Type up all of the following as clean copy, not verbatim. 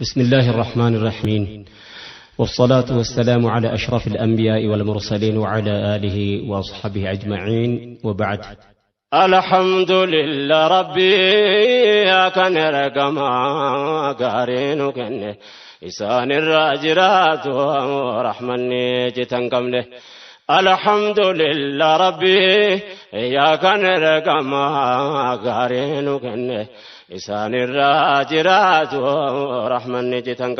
بسم الله الرحمن الرحيم، والصلاة والسلام على أشرف الأنبياء والمرسلين وعلى آله وأصحابه أجمعين، وبعد. الحمد لله ربي كان رقما قارين كن إسان الراجرات ورحمني جتن. الحمد لله ربي يا كان رقما قارين كن إسان الراجرات ورحمني جتن.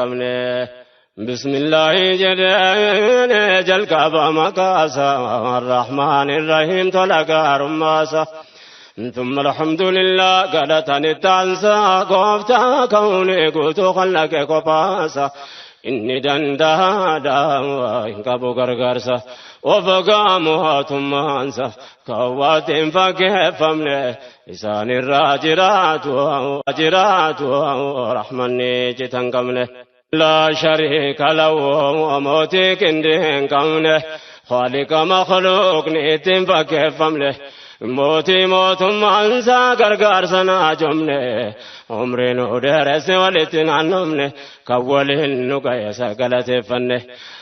بسم الله جل جل كعب مكاسا الرحمن الرحيم تلقى رماسا. ثم الحمد لله قالتني التانسا قفتا كوني قلت خلق قفاسا إني دندا إن كابو غرغرسا وفقامها ثم أنسى كوات فكيف من إسان الراجرات وأجرات ورحمني جتن قمنه لا شريك له وموتي كندين قمنه خالق مخلوق نيتين فكيف له موتي موت مانسا غرغر سنا جمنه عمري نو درس ولتن عنمنه كولين نقيس غلطفنه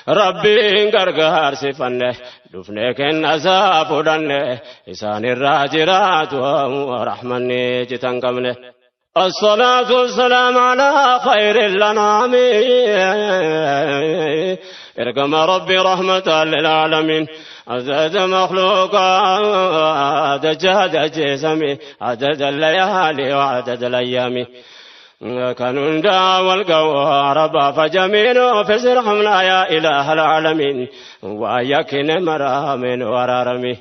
ربي غرغر سفنه دفنه كن عذاب ودنه إسان الراجرات ورحمني جتن قمنه. الصلاة والسلام على خير الأنعام ارقم ربي رحمة للعالمين عدد مخلوقات جهد جسمي عدد الليالي وعدد الأيام كانوا والقوارب فجميل في سرحمنا يا إله العالمين ويكن مرامن ورارمي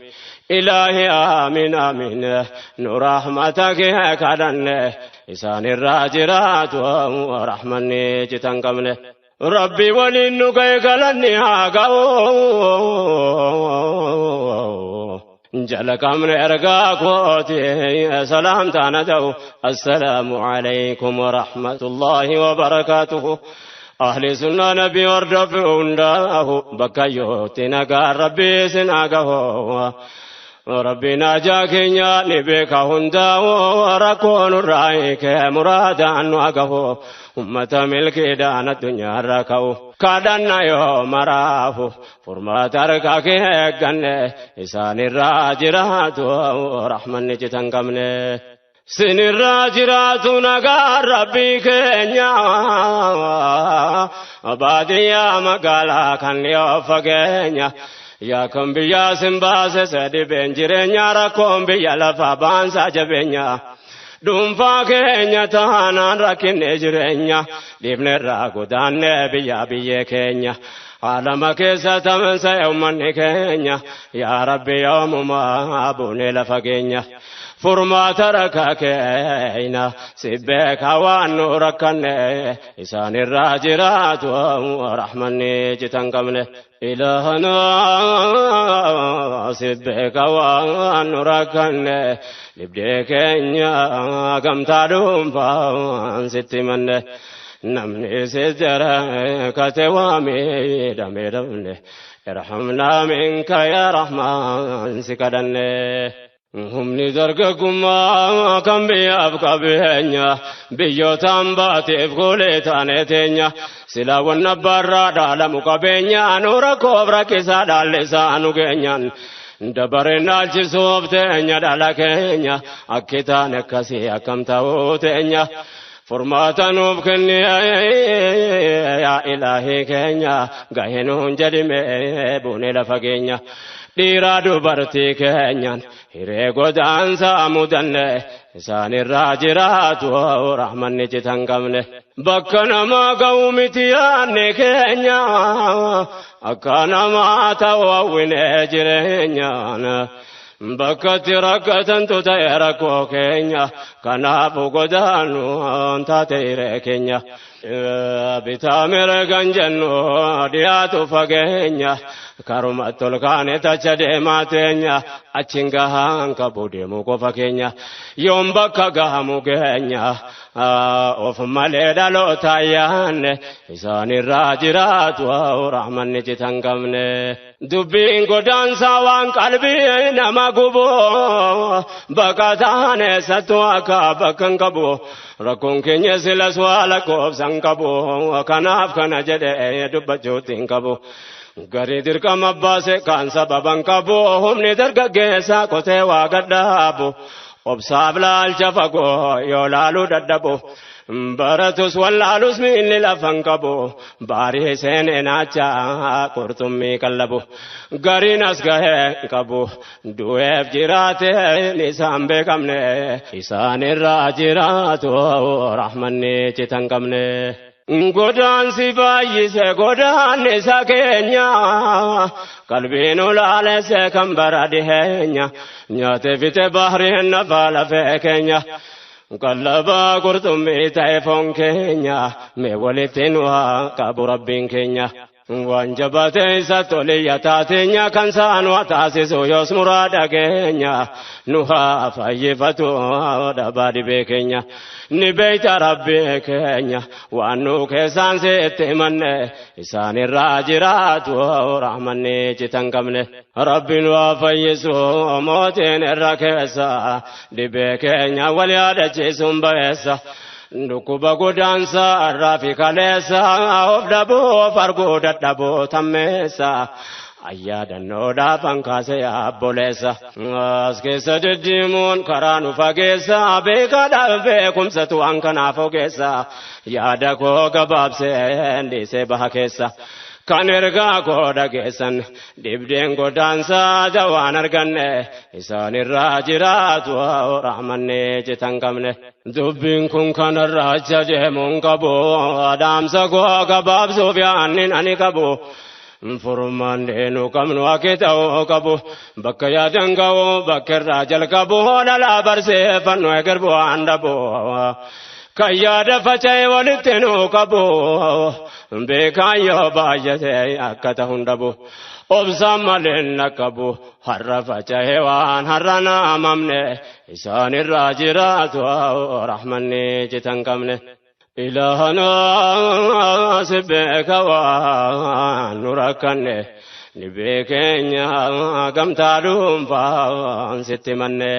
إلهي آمين آمين نور رحمتك كدن إسان الراجرات ورحمني جتن قمنه ربي ولنك قلني هاقو جلك من إرقاكوتي سلام تاندو. السلام عليكم ورحمة الله وبركاته. أهل سنة نبي وردفون داه بكيوتي نقا ربي سنقه ربنا جاكينيا نبيك هندا وركون الرأيك مرادا نواقه أمة ملكي دان الدنيا ركو كادنا يوم راه فرما تركاك هكذا إسان الراجرات ورحمة نجتن قمنه سن الراجرات نقا ربي كينيا باديا مقالا كان يوفقينيا يا كم بيا سمباس سدي بنجرنيا ركوم بيا لفا بانسا جبنيا دumfaa keenya taanaan rakkinne jireenya dhiifnerraa godaanne biyya biyyee keenya alama keessa tamsa'e ummanni keenya yaa rabbi yoomumaa buunee lafa keenya furmaata rakka keenya si beeka waan nu rakkanne isaan irraa jiraatu rahmanni citan qabne إلهنا سبك ونركن لبديك كم تعلم فان من نمني سجر كتوامي دمي دمني ارحمنا منك يا رحمن سكدن humni dargaggummaa kan biyyaaf qabeenya biyyootaan baateef goolee taane teenya silaawwan abbaarraa dhaalamu qabeenya nu rakkoof rakkisaa dhaallisaa nu geenyaan dabareen dhaalchisuuf teenya dhala keenya akki taane akkasii akkam ta'uu teenya furmaata nuuf kenni yaa ilaahii keenya gahee nuun jedhime buunee lafa keenya dhiiraa dubartii keenyaan hiree godaansaa mudanne isaan irraa jiraatu rahmanni citan qabne bakka namaa ga'u miti yaadne keenya akka namaa ta'u hawwine jireenyaan bakka itti rakkatantu ta'e rakkoo keenya kanaafu godaannu taate hiree keenya bitaa mirgan jennu dhiyaatu fageenya Karuma tolkaane tacha deemaa teenya achiin gahaan qabu deemuu qofa keenya yoom bakka gahamu geenya of malee dhaloota yaanne isaanirraa jiraatu rahmanni citan qabne. Dubbiin godaansaa waan qalbii nama gubu baqataan eessattuu akka bakka hin qabu rakkoon keenya silas waa lakkoofsa hin qabu kanaaf kana jedhee dubbachuutti hin qabu. Garii dirqama baase kan sababan qabu humni dargaggeessaa qotee waa gadhaabu obsaaf laalcha fagoo yoo laaluu dadhabu baratus wallaalus miilli lafan qabu baarii seenee naacha qurxummii qallabu gariin as gahee qabu du'eef jiraate isaan beekamne isaan irraa jiraatu rahmanni citan qabne. Godaansi baay'ise godaannisa keenya qalbiin ulaalesse kan bara dhiheenya nyaate fite bahriin nafa lafee keenya qallabaa qurxummii ta'e foon keenya mee walitti nu haa qabu rabbiin keenya. Waan jabaate isa toliyya taateenya kan saan waa taasisu yoos muraada keenya nu haa fayyifatu dhabaa dhibee keenya. Ni beeyta rabbii keenya waan nu keessaan sitti himanne isaan irraa jiraatu rahmanni citan qabne. Rabbiin waa fayyisu mootiin irra keessa dhibee keenya wal yaadachiisuun ba'eessa. Dhukkuba godaansa irraa fi kaleessa of dhabuu of arguu dadhabuu tammeessa. Ayyaadannoo kaase abboleessa. As keessa deddeemuun karaa nu fageessa beekaadhaaf beekumsatu waan kanaaf ogeessa. Yaada koo gabaabsee dhiisee baha keessa. Kan ergaa koo dhageessan dhibdeen godaansaa jawaan arganne isaan irraa jiraatu rahmanni citan qabne. Dubbiin kun kanarraa acha deemuun qabu dhaamsa koo gabaabsuuf yaannin ani qabu. Furmaan deenu qabnu akka ta'uu qabu bakka yaadan ga'u bakka irraa jalqabu dhalaa barseeffannu eger bu'aan dhabu. Kan yaada faca'e walitti nu qabu beekaan yoo baay'ate akka ta'u hin dhabu. Obsaan malee hin qabu har'a faca'e waan har'a naamamne isaan irraa jiraatu rahmanni citan qabne. Ilaahana si beeka waan nu rakkanne ni beekeenya gamtaa dhuunfaan sitti manne.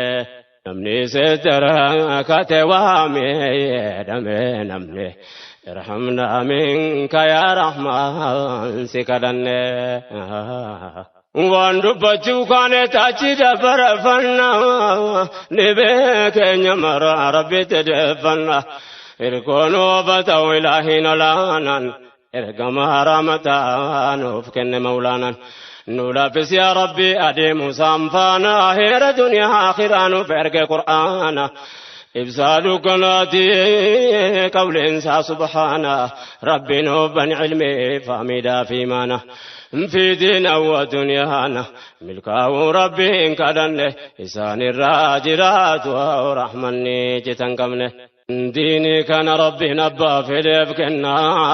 Namni seddara kate waamee jedhame namni irhamna minka yaa rahmaan si kadhanne. Waan dubbachuu kaane tachi dabarfanna ni beekeenya mara rabbitti deeffanna. Irkoon oofata ilaahiin olaanaan ergama rahmataa nuuf kenne maulaanaan. Nu laaffis yaa rabbi adeemu saanfaana heera duniyaa akhiraa nuuf erge qur'aana. Ibsaa dukkanaati qawleensaa subhaana rabbi nuuf bani ilmii fahmidaa fi imaana. في دين ودنيانا ملكاه ربي كدن إسان الراجرات ورحمني جتن قمنه ديني كان ربي نبا في دفكنا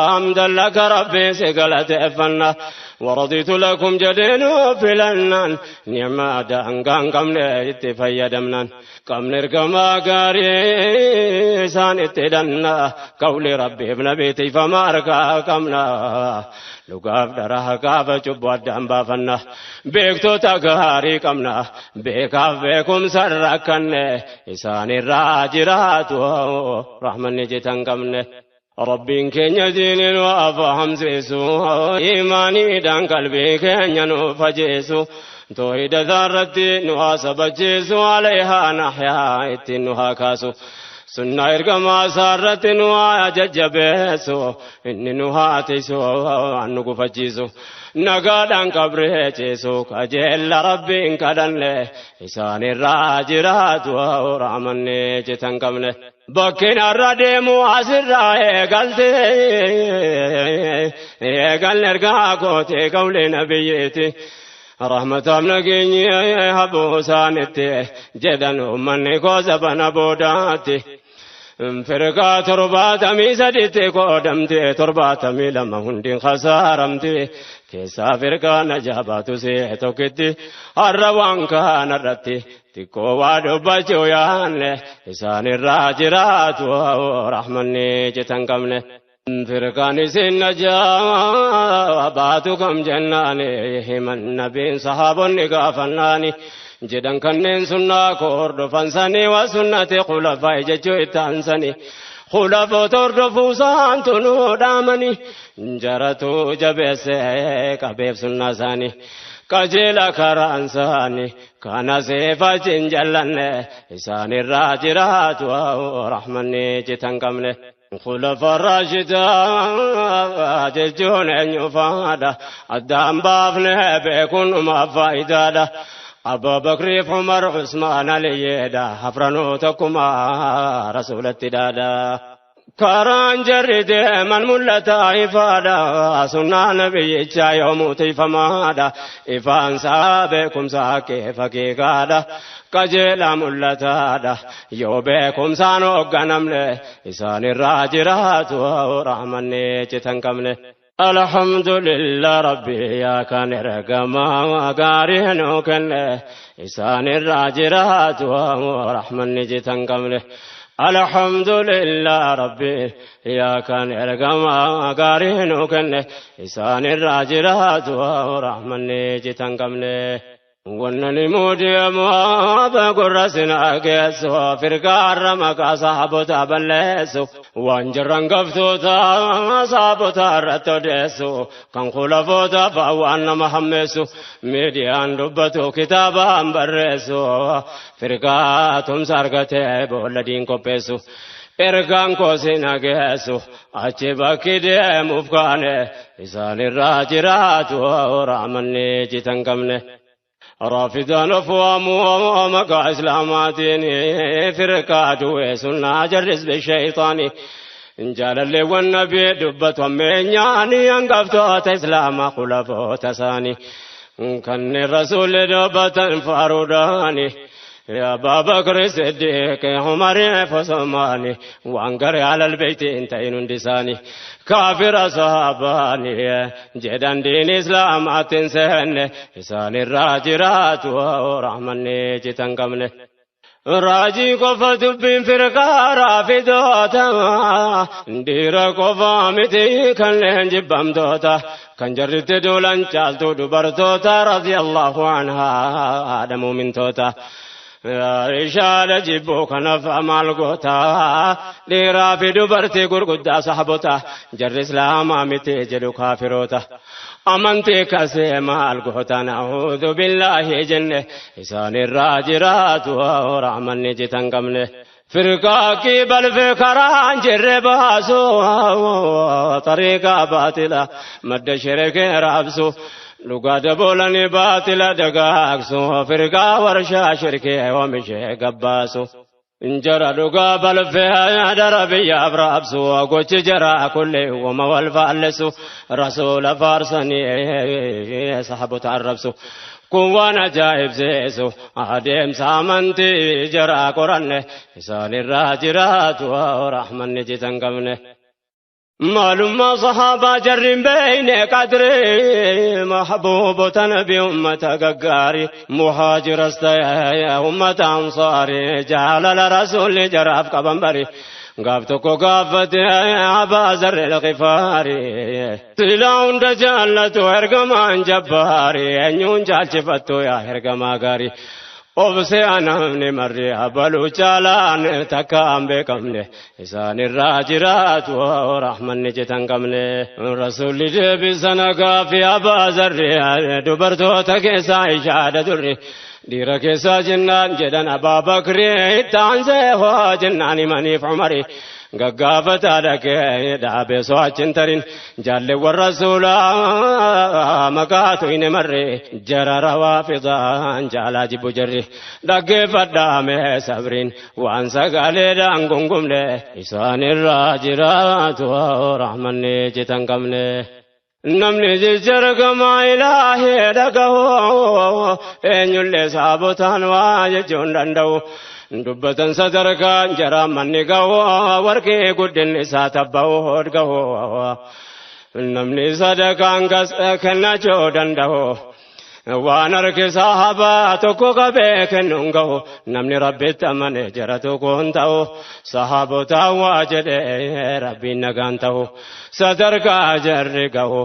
حمدا لك ربي سقلت افنا ورضيت لكم جدين فلنن نعم دان قمنا اتفيدمنا قمنا رقما قاري سان اتدنا قول ربي ابن بيتي فما رقا قمنا لقاف درها قاف جب ودام بافنا بيكتو تقاري قمنا بيكاف بيكم سركن إسان الراجرات رحمن جتن قمنا ربين كن دين وأفهم زيسو إيماني دان قلبي كن نفجيسو توحيد ذرتي نواسب جيسو عليها نحيا اتنها كاسو سنة إرقما سارت نوا ججبيسو إني نهاتيسو أنو فجيسو نقادان قبريتيسو كجل ربين كدن له إسان الراجرات ورحمني جتن قمنه Bakkin har'a deemu asirraa eegalte eegalle ergaa kootee qawlee nabiyyeeti. Rahmataaf nageenyi haboo isaanitti jedhan uummanni koo sabana boodaatti. Firqaa 73tti qoodamte, 72 hundi khasaaramte. Keessaa firqaa najaa baatu see tokkitti. Har'a waan kana irratti xiqqoo waa dubbachuu yaanne, isaanirraa jiraatu rahmanni citan qabne. Firqaan isin najaa baatu kam jennaani, himan nabiin sahaabonni gaafannaani jedhan, kanneen sunnaa koo hordofan sanii wa sunnati khulafaa jechuu itti aansanii. Khulafoota hordofuu isaantu nuu dhaamani, jaratu jabeesse qabeef sunnaa isaanii. Qajeela karaan isaanii kana seefachiin jallanne, isaanirraa jiraatu rahmanni citan qabne. Khulafa raashidaa jechuun eenyu faadha? Addaan baafne beekuun dhumaaf faayidaadha. Abaa Bakriif Umar Usmaan Aliyyeedha, afranuu tokkuma rasuulatti dhaadha. Karaan jarri deeman mul'ata ifaadha, sunnaa nabiyyichaa yoomuu tiifamaadha. Ifaansaa beekumsa kee fakiikaadha, qajeela mul'ataadha. Yoo beekumsaan hoogganamne, isaanirraa jiraatu rahmanni citan qabne. Alhamdulillah Rabbi yaa kan ergamaa gaarii nuu kenne, isaanirraa jiraatu rahmanni citan qabne. Alhamdulillah Rabbi yaa kan ergamaa gaarii nuu kenne, isaanirraa jiraatu rahmanni citan qabne. Wannan mudiyamu gurra sinaa geessu, firqaarra maqaa sahaabota balleessu, waan jirran gaftoota sahaabota irratti odeessu, kan khulafoota fa'a waan nama hammeessu miidiyaan dubbatu, kitaabaan barreessu, firqaa tumsa argatee boolla diin qopheessu. Ergaan koo sina geessu achi bakki deemuuf kaane, isaanirraa jiraatu rahmanni citan qabne. Raafidaan of waamuu maqaa islaamaatiin, firqaa du'e sunnaa jarris bishayxaani. Jaalalleewwan nabii dubbatu ammeenyaani, hangaftoota islaamaa khulafoota isaanii. Kanneen rasuulli dubbatan faaruudhaani. Abaa Bakri Siddiq Umar Usmaani, waan garee alal beeyti hin ta'in hundi isaanii. Kaafira sahabaani jedhan, diin islaamaatti hin seenne, isaanirraa jiraatu rahmanni citan qabne. Raajii qofa dubbiin firqaa raafidoota, dhiira qofa miti kanneen jibbamtoota, kan jarritti duulan caaltuu dubartoota radiyallahu anhaa haadha muumintoota. Ishaadha jibbuu kanaaf maal goota? Dhiiraa fi dubartii gurguddaa sahabota jarri islaamaa miti jedhu kaafiroota. Amantii kasee maal goota? Na'uudhu billaahi jenne, isaanirraa jiraatu rahmanni citan qabne. Firqaa balfee karaan jirre baasu, tariiqaa baatila madda shirkee raabsu, dhugaa daboolanii baatila dagaagsu, firqaa warshaa shirkee oomishee gabbaasu. Jara dhugaa balfee dara biyyaaf raabsu, gochi jara kullee wama wal faallessu, rasuula faarsanii sahabota arrabsu. Kun waan ajaa'ibsiisu, adeemsa amantii jara qoranne, isaanirraa jiraatu rahmanni citan qabne. Maalummaa sahaabaa jarri hin beeyne qadrii, mahbuubota nabi ummata gaggaarii, muhaajiras ta'e ummata ansaarii, jaalala rasuulli jaraaf qaban bari. Gaaf tokko gaafate Abaa Zarri Alqifaari, silaa hunda jaallatu ergamaan jabbaari, eenyuun jaalchifattu yaa ergamaa gaarii? Obse anamni marri abaluu caalaan takka hin beekamne, isaanirraa jiraatu rahmanni citan qabne. Rasuulli deebisana gaafii Abaa Zarri, dubartoota keessaa ishaadha durri. Dhiira keessaa jennaan jedhan Abaa Bakri, itti aansee hoo jennaan himaniif Umari. Gaggaafataa dhaqee dhaabee so'achin tarin, jaalleewwan rasuulaa maqaatu hin marre, jara rawaafidaan jaalaa jibbu jarri. Dhaggeeffadhaame sabriin waan sagaleedhaan gungumne, isaanirraa jiraatu rahmanni citan qabne. Namni jecha ergamaa ilaahee dhagahu eenyullee saabotaan waa jechuu hin danda'u. Dubbatan sadarkaan jara manni gahoo warqee guddinni isaa tabba'uu gahoo. Namni sadaqaan kennachuu danda'u. Waan harki sahabaa tokko qabee kennuun gahu namni Rabbitti amane jara tokko hin ta'u sahaboota waa jedhee Rabbiin nagaan ta'u sadarkaa jarri gahu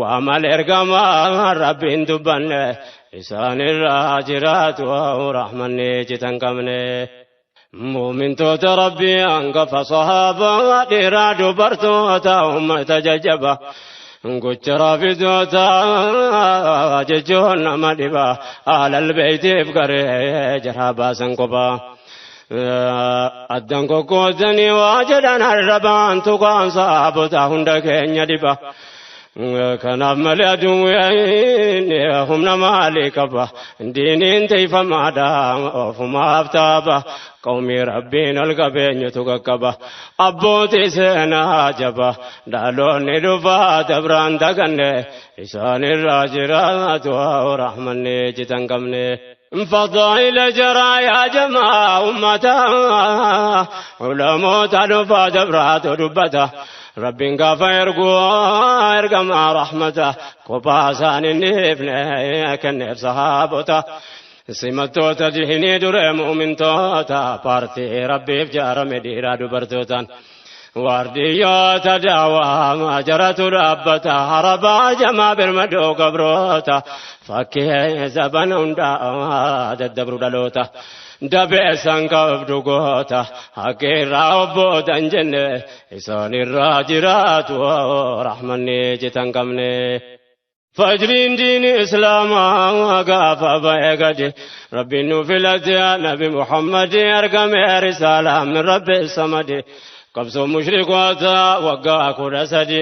waa malee ergamaa Rabbiin dubbanne isaanirraa jiraatu rahmanni jitan qabne. Muumintoota Rabbii hangafa sahabaa dhiiraa dubartoota uummata jajjaba. Gocha raafidoota jechuun nama dhiba alal beeytiif garee jaraa baasan kophaa. Addan kokkootanii waa jedhan arrabaan tuqaan saabota hunda keenya dhiba. Kanaaf malee aduun humna maalii qaba? Diiniin tiifamaadha ofumaaf taaba. Qawmii Rabbiin ol qabeenyutu qaqqaba. Abbootii seenaa jaba. Dhaloonni dhufaa dabraan daganne. Isaanirraa jiraatu rahmanni jitan qabne. فضائل جرى يا جماعة أمتا علماء دفا دبرات دبتا ربين قافا يرقوا يرقما رحمته قباسان النفن كنف صحابته simattoota dihinii dure mu'mintoota paartii Rabbiif jaarame dhiiraa dubartootaan waardiyyoota daawaa jaratu dhaabbata harabaa jamaa birmadoo gabroota fakkii zaban hundaa daddabru dhaloota dabeessan qabdu goota haqqirraa obbootan jenne isaanirraa jiraatu rahmanni jitan qabne. فجرين دين إسلام قاف بيقدي ربي نفلت يا نبي محمد أرقم رسالة من رب الصمد قبض مشرك وطا وقاك رسدي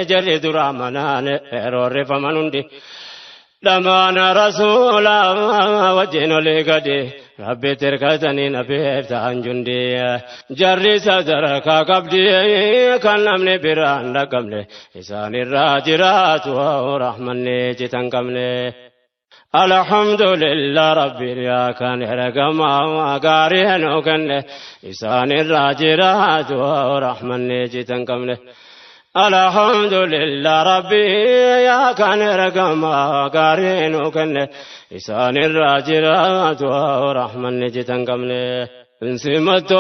جري درامنان رور فمنندي لما رسولا وجين لقدي ربي تركتني نبي افتحان جندي جري صدرك قبدي كان نمني بران لقمني إسان الراجرات ورحمني جتن قمني الحمد لله ربي يا كان رقما قارين وكن إسان الراجرات ورحمني جتن قمني الحمد لله ربي يا كان رقما قارين وكن إسان الراجرات ورحمن جتن قمني سمت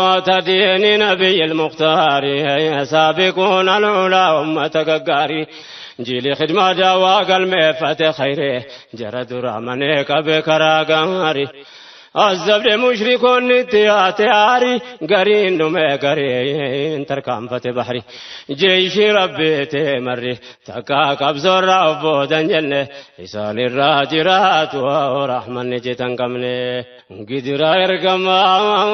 دين نبي المختار سابقون العلا أمة قاري جيل خدمة دوا قلمي فتح خيري جرد رحمن كبكرا قاري الزبد مشركون نتياتي قرين نمي قرين تركام فتح بحري جيش ربي تمري تكا قبض ربو دنجل إسان الراجرات ورحمن جتن قمني قدر ارقم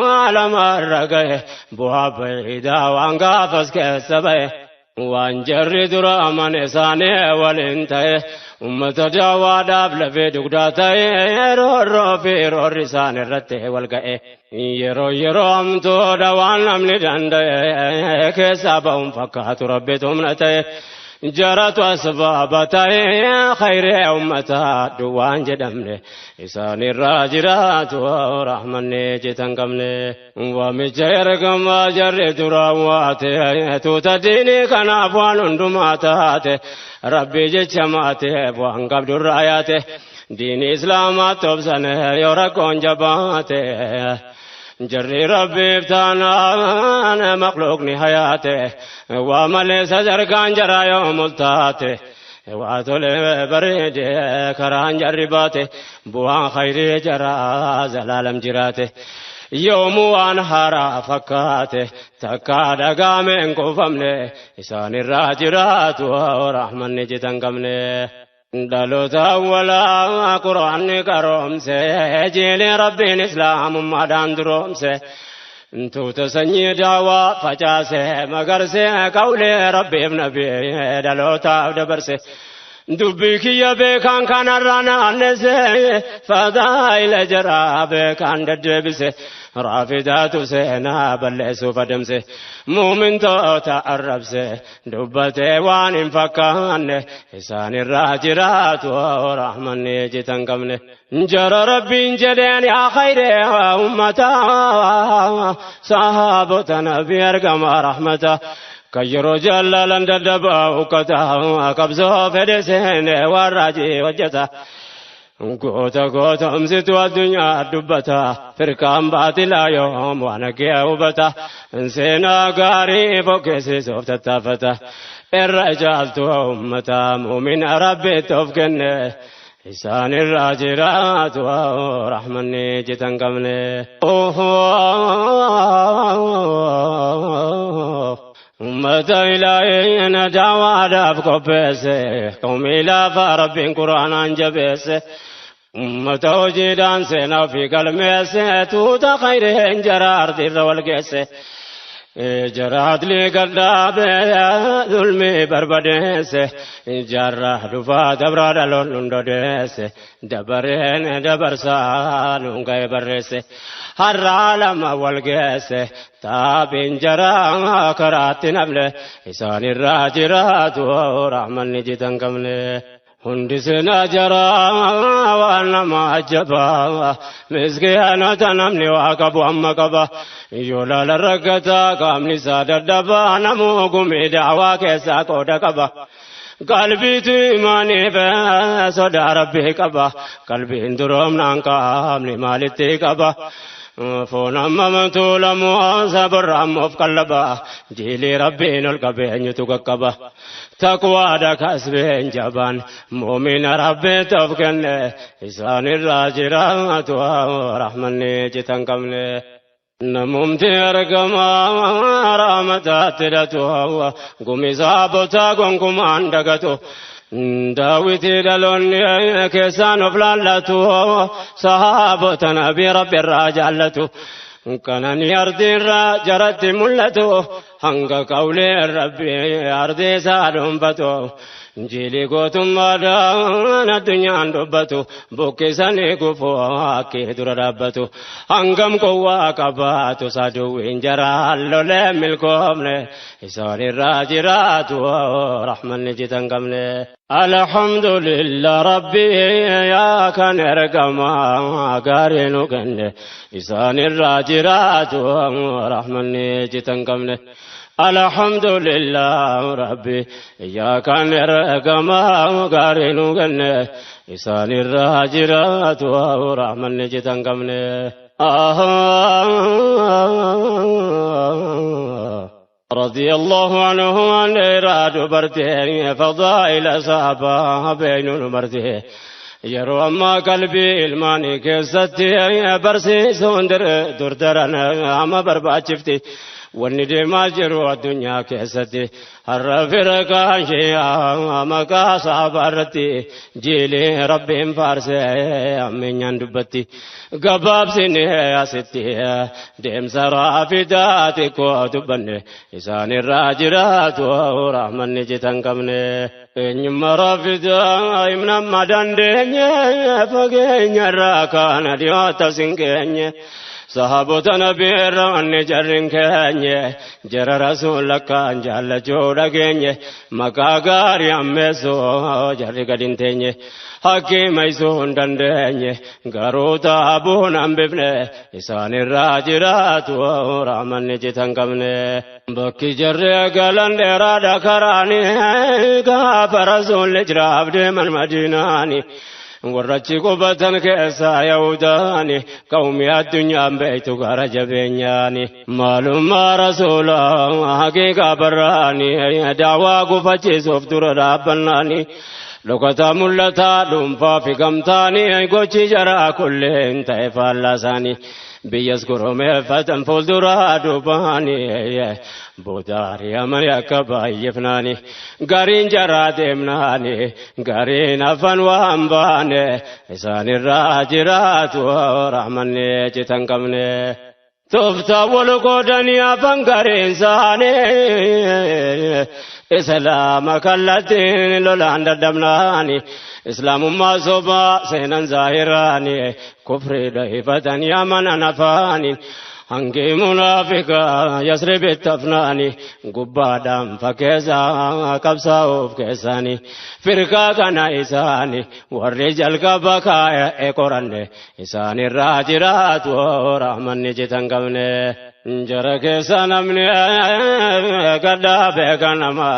على مرقه بوها بعيدا وانقافز كسبه وانجر درامن إساني والانتهي أمة جواداب لفي دقداتي رورو في رورسان الرته والقئ يرو يرو أمتو دوان أمني دندي كسابهم فكات ربتهم نتي جرت أسبابتي خير أمتا دوان جدمني إسان الراجرات ورحمني جتن قمني ومجيركم جر دراواتي توتديني كان أفوان دماتاتي ربي جتشماتي وان قبل الرايات دين إسلام تبسن يركون جباتي جري ربي ابتانا مخلوق نهاياته وما ليس زرقان جرى يوم التاته واتول بريد كران جرباته بوان خير جرى زلالم جراته يوم وانهارا فكاته تكاد قامن كفمني إسان الراجرات ورحمن جتن قمني دلوتا ولا قرآن كرمسه جيل ربي إسلام مدان درومسه توت سني دعوة فجاسه مغرسه قولي ربي نبي دلوتا دبرسه Dubbii kiyya beekaan kanarraa naannese fadaa'ila jaraa beekaan deddeebise raafidaatu seenaa balleessuuf adamse muumintoota arrabse dubbatee waan hin fakkaanne isaanirraa jiraatu rahmanni jitan qabne jara rabbiin jedheen yaa khayree ummata sahaabota nabi argama rahmata. Kayyeroo jaalalan dadhabaa ukkata qabsoo fedhe seene warraajii hojjeta. Goota gootomsitu addunyaa dubbata firqaan baatilaa yoom waan kee hubata seenaa gaarii fokkeessisuuf tattaafata irra caaltu ummata muumina rabbitti of kenne isaanirraa jiraatu rahmanni jitan qabne. Ummata ilaahin daawaadhaaf qopheesse qawmii lafa rabbiin quraanaan jabeesse ummata hojiidhaan seenaa fi galmeesse tuuta khayreen jara ardiirra wal geesse jara adlii gadhaabe zulmii barbadeesse jarra dhufaa dabraa dhaloon hundodeesse dabareen dabarsaa nuun ga'e barreesse har'aa lama wal geesse taabiin jaraa karaatti nafne isaanirraa jiraatu rahmanni jitan qabne. Hundi seenaa jaraa waan nama ajjabaa miskiinota namni waa qabu amma qaba yoo laala rakkataa qaamni isaa dadhabaa namuu gumii daawaa keessaa qooda qaba. Qalbiitu imaaniif sodaa rabbii qaba qalbiin duroomnaan qaamni maalitti qaba. Foon amma tuulamu sabarra ammoo of qallaba jiilii rabbiin ol qabeenyutu qaqqaba. Taqwaadha kasbeen jabaan muumina rabbiitti of kenne isaanirraa jiraatu rahmanni jitan qabne. Namumti argamaa rahmataatti hidhatu gumi saabotaa gonkumaan dagatu. Daawwitii dhaloonni keessaan of laallatu sahaabota nabii rabbi irraa jaallatu kanani ardiirraa jaratti mul'atu hanga qawlee rabbi ardii isaa dhuunfatu jiilii gootummaadhaan addunyaan dubbatu buqqisanii gufuu akkee dura dhaabbatu hangam qowwaa qabaatu saduwwiin jaraan lolee milkoomne isaanirraa jiraatu rahmanni jitan qabne. Alhamdulillah rabbi yaa kan ergamaa gaarii nu kenne isaanirraa jiraatu rahmanni jitan qabne. Alhamdulillah rabbi yaa kan ergamaa gaarii nu kenne isaanirraa jiraatu rahmanni jitan qabne. رضي الله عنه عن إراد برته فضائل صحابة بين المرته yeroo ammaa qalbii ilmaanii keessatti barsiisuun durdaran amma barbaachifti. Wanni deemaa jiru addunyaa keessatti har'a firqaan shi'aa maqaa sahabaa irratti jiilee rabbiin faarsee ammeenyaan dubbatti. Gabaabsine asitti deemsa raafidaa xiqqoo dubbanne isaanirraa jiraatu rahmanni jitan qabne. Eenyummaa raafidaa himnamma dandeenye fageenyarraa kaana dhiyoota sin geenye. Sahaabota nabiirra wanni jarrin keenye jara rasuula kaan jaallachuu dhageenye maqaa gaarii ammeessoo jarri gad hin teenye hakkii maysuu hin dandeenye garuu taabuun hambifne isaanirraa jiraatu rahmanni jitan qabne. Bakki jarri galan dheeraadha karaani gaafa rasuulli jiraaf deeman madiinaani. Warrachi qubatan keessaa Yahudaani qawmii addunyaan beektu gara jabeenyaani. Maalummaa rasuulaa haqiiqaa barraani daawaa gufachiisuuf dura dhaabbannaani. Dhokataa mul'ataa dhuunfaa fi gamtaani gochi jaraa kulleen ta'e faallaa isaanii. Biyyas goromeeffatan fuulduraa duubaani booda ari'amanii akka baay'ifnaani gariin jaraa deemnaani gariin hafan waan baane isaanirraa jiraatu rahmanni citan qabne. Tooftaa wal qoodanii afaan gareen isaanii islaama kallattiin lolaan dadhabnaani islaamummaa sobaa seenan zaahiraani kufrii dhahifatanii amanan afaaniin hangi munaafiqaa Yasribitti hafnaani gubbaadhaan fakkeessaa qabsaa'uuf keessaani firqaa kana isaani warri jalqaba kaa'e qoranne isaanirraa jiraatu rahmanni jitan qabne. Jara keessa namni gaddaa beekanama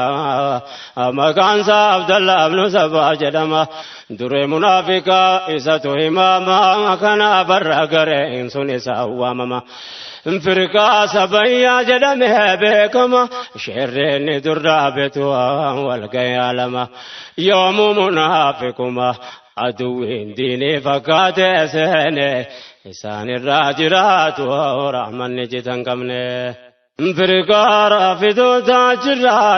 maqaan isaa Abdallah ibnu Sabaa jedhama duree munaafiqaa isatu himama kanaaf har'a gareen sun isaa waamama. Firqaa sabayyaa jedhamee beekama sherreenni dur dhaabetu wal ga'ee alama yoomuu munaafiquma aduwwiin diinii fakkaatee seene isaanirraa jiraatu rahmanni jitan qabne. Firqaa raafidoota achirraa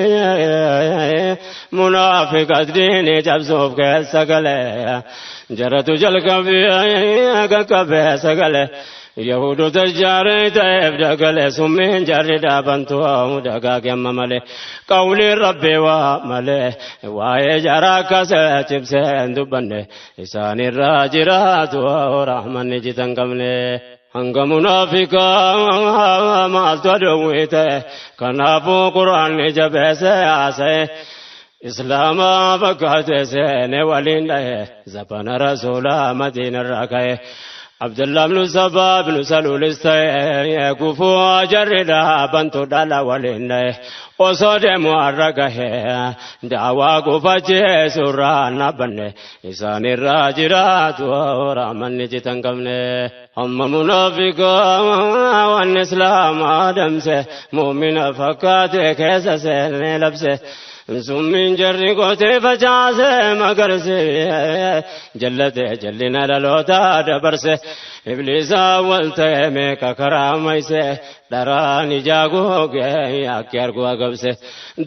eegalee munaafiqas diinii cabsuuf keessa galee jaratu jalqabee qaqqabee sagalee. Yahudoota jaaree ta'eef dagalee summiin jarri dhaabantu dagaage amma malee qawliin rabbii waa malee waa'ee jaraa akkasee cimsee hin dubbanne isaanirraa jiraatu rahmanni jitan qabne. Hanga munaafiqaa maaltu aduwwii ta'e kanaafuu quraanni jabeessee haasa'e. Islaama fakkaatee seenee waliin dha'e zabana rasuulaa madiinarraa ka'e. Abdullah ibn Sabaa ibn Saluulis ta'e gufuu jarri dhaabantu dhala waliin dha'e osoo deemu har'a gahe daawaa gufachiisurraa dhaabbanne isaanirraa jiraatu rahmanni jitan qabne. Amma munaafiqaa waan islaamaa damse mu'mina fakkaate keessa seenee labse. Summiin jarri gootee facaase magarse jallate jallina dhaloota dabarse ibliisa wal ta'e meeqa karaa mayse dharaan ijaa googee akki argu agabse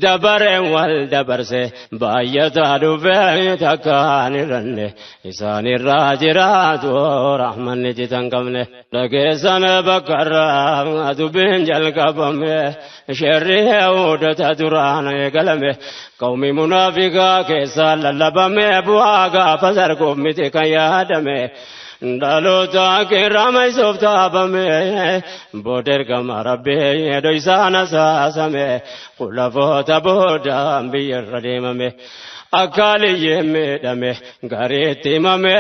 dabareen wal dabarse baay'ataa dhufee takkaan irranne isaanirraa jiraatu rahmanni jitan qabne dhageessan bakkarraa dubbiin jalqabame sherri yahuudota duraan eegalame qawmi munaafiqaa keessaa lallabame bu'aa gaafa sarguuf miti kan yaadame dhaloota kirama isuuf taabame booda ergama rabbii edoo isaan asaasame khulafoota boodaan biyyarra deemame akka aliyyeen miidhame gariitti himame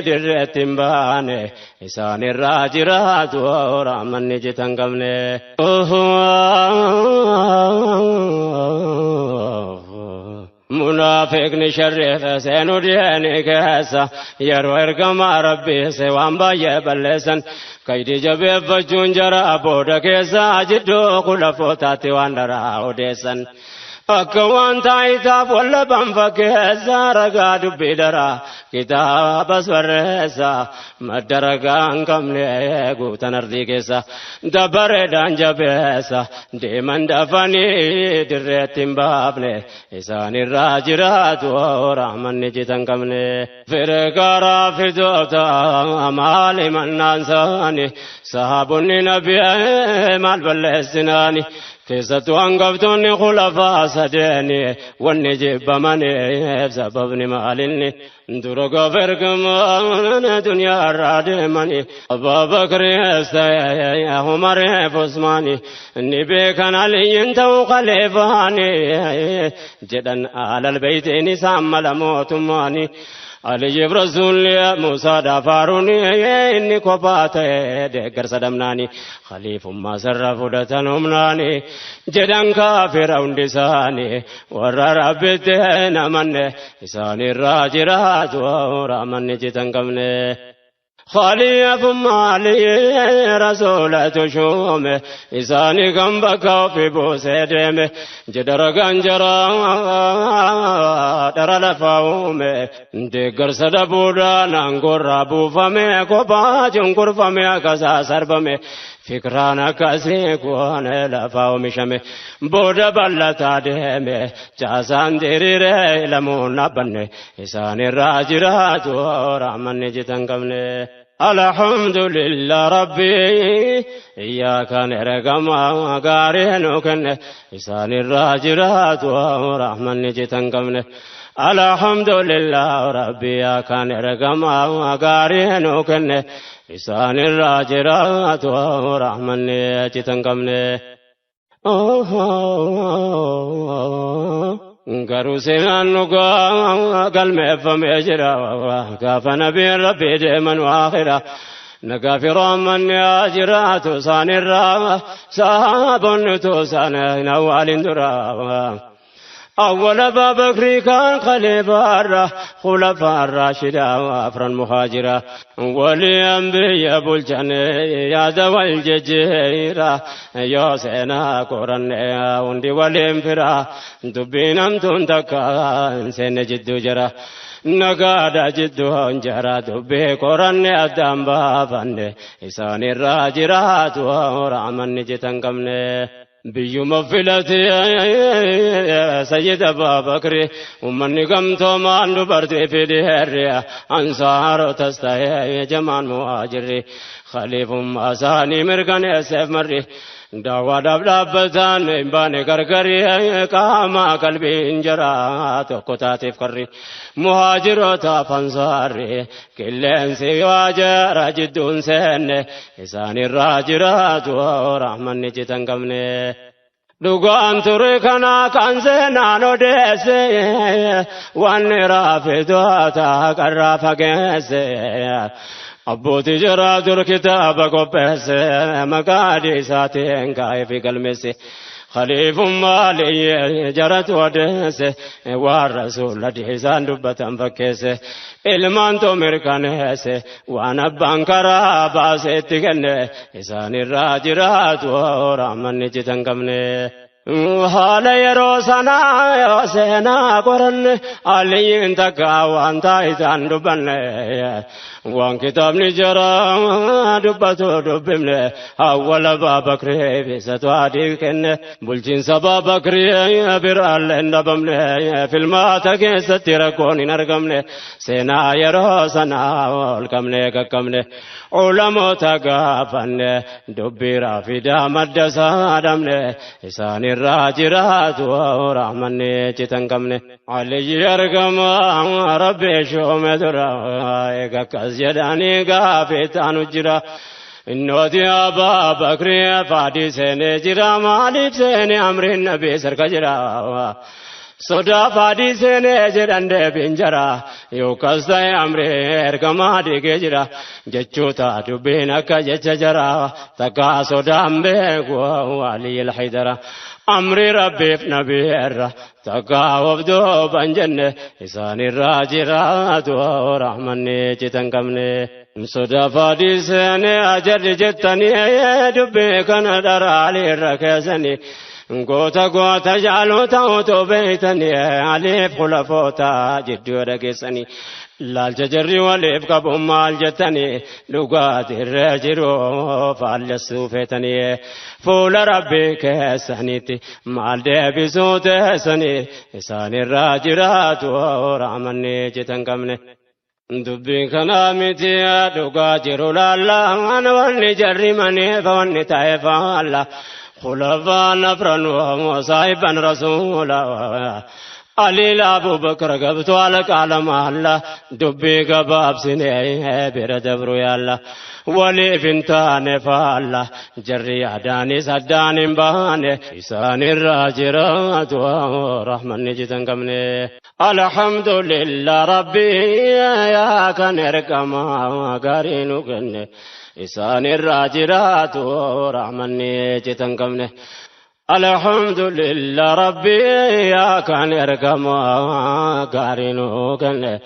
dirreetti hin baane isaanirraa jiraatu rahmanni jitan qabne. Munaafiqni sharriif seenuu diinii keessa yeroo ergama rabbii se waan baay'ee balleessan kaydii jabeeffachuun jara booda keessa jidduu khulafootaatti waan daraa odeessan. Akka waan taayitaaf wallaban fakkeessa ragaa dubbii daraa kitaabas barreessa madda ragaa hin qabne guutan ardii keessa dabareedhaan jabeessa deeman dafanii dirreetti hin baafne isaanirraa jiraatu rahmanni jitan qabne. Firqaa raafidoota maali mannaan saani sahaabonni nabii maal balleessinaani. Keessattuu hangaftoonni khulafaa sadeeni wanni jibbamaniif sababni maalinni dura gaafa ergamaan duniyaarraa deemani Abbaa Bakriis ta'e Umariif Usmaani ni beekan Aliyyiin ta'uu khaliifaani jedhan alal beeytiin isaan mala mootummaani. Aliyyiif Rasuulli Muusaadhaaf Haaruun inni kophaa ta'e deeggarsa dhabnaani khaliifummaa sarara fudhatan humnaani jedhan kaafira hundi isaanii warra rabbitti hin amanne isaanirraa jiraatu rahmanni jitan qabne. Khaliifummaa Aliyyi rasuulatu shuume isaanii kan bakka ofii buusee deeme jedha ragaan jaraa dhara lafaa uume deeggarsa dhabuudhaan aangoorraa buufame kophaa cunqurfame akkasaa sarbame fikraan akkasii kun lafaa oomishame booda bal'ataa deeme caasaan diriiree lamuun dhaabbanne isaanirraa jiraatu rahmanni jitan qabne. Alhamdulillah Rabbi yaa kan ergamaa gaarii nu kenne isaanirraa jiraatu rahmanni citan qabne. Alhamdulillah Rabbi yaa kan ergamaa gaarii nu kenne isaanirraa jiraatu rahmanni citan qabne. Garuu seenaan dhugaa galmeeffamee jira gaafa nabiin rabbii deeman waakhira nagaa fi rahmanni haa jiraatu isaanirraa sahaabonni tuusaan hin awwaalin dura. أول أبا بكر كان خليفة خلفاء الراشدة أفرا مهاجرة ولأنبياء بلجن يا ذوي الجزيرة يا سينا قرن وندي والانفرا دبينم تنتكا سين جدو جرا نقاد جدو جرا دبي قرن أدم بابن إسان الراجرات ورعمن جتن قمني biyyuma filatee sayyid Abbaa Bakri uummanni gamtoomaan dubartii fi dhiirri ansaarotas ta'ee jamaan muhaajirri khaliifummaa isaanii mirkaneesseef marri daawwaadhaaf dhaabbataan hin baane gargari qaama qalbiin jara tokko taateef karri muhaajirootaaf ansaarri qilleensi waa jara jidduun seenne isaanirraa jiraatu rahmanni citan qabne. Dhugaan ture kana kan seenaan odeesse wanni raafitoota qarraa fageesse. Abbootii jaraa dur kitaaba qopheesse maqaa isaatiin kaa'ee fi galmeesse. Khaliifummaa liyyee jaratu odeesse waan rasuula isaan dubbatan fakkeesse. Ilmaantu mirkaneesse waan abbaan karaa baaseetti kenne isaanirraa jiraatu rahmanni citan qabne. Haala yeroo sanaa yoo seenaa qoranne aliyyiin takka waan taayitaan dubbanne waan kitaabni jara dubbatu dubbifne awwala Abbaa Bakrii bisatu adii kenne bulchiinsa Abbaa Bakrii biraallee hin dhabamne filmaata keessatti rakkoon hin argamne seenaa yeroo sanaa ol qabne qaqqabne ulamoota gaafanne dubbii raafidaa madda isaa dhabne isaanirraa jiraatu rahmanni citan qabne. Aliyyi argama rabbi shoome dura eega akkas jedhanii gaafii taanu jira. Innooti Abbaa Bakrii faadii seenee jira maaliif seenee amriin nabii sarka jira. Sodaa faadii seenee jedhan deebiin jara yookaas ta'e amrii ergamaa dhiigee jira jechoota dubbiin akka jecha jara takka sodaan beeku Aliyyil Haydara. Amri rabbiif nabiirra takka of duuban jenne isaanirraa jiraatu rahmanni citan qabne. Sodaa faadii seenee ajarri jettanii dubbii kana dharaalee irra keessanii. Goota goota jaalota otoo beeytanii aliif khulafoota jidduu dhageessanii laalcha jarri waliif qabu maal jettanii dhugaatirra jiru faallessuu feetanii fuula rabbii keessanitti maal deebisuu teessanii isaanirraa jiraatu rahmanni citan qabne. Dubbiin kanaa miti dhugaa jiru laallaan wanni jarri maneef wanni ta'e faalla. خلفاء نفرا وصاحبا رسولا علي أبو بكر قبت على قال الله دبي قباب سنين بير دبرو يالا ولي فنتان فالا جري أداني سداني باني إسان الراجرات ورحمن جتن قمني الحمد لله ربي يا كان رقما قارين كني إسان الراجرات ورحمن جتن قمني الحمد لله ربي يا كان رقما قارين كني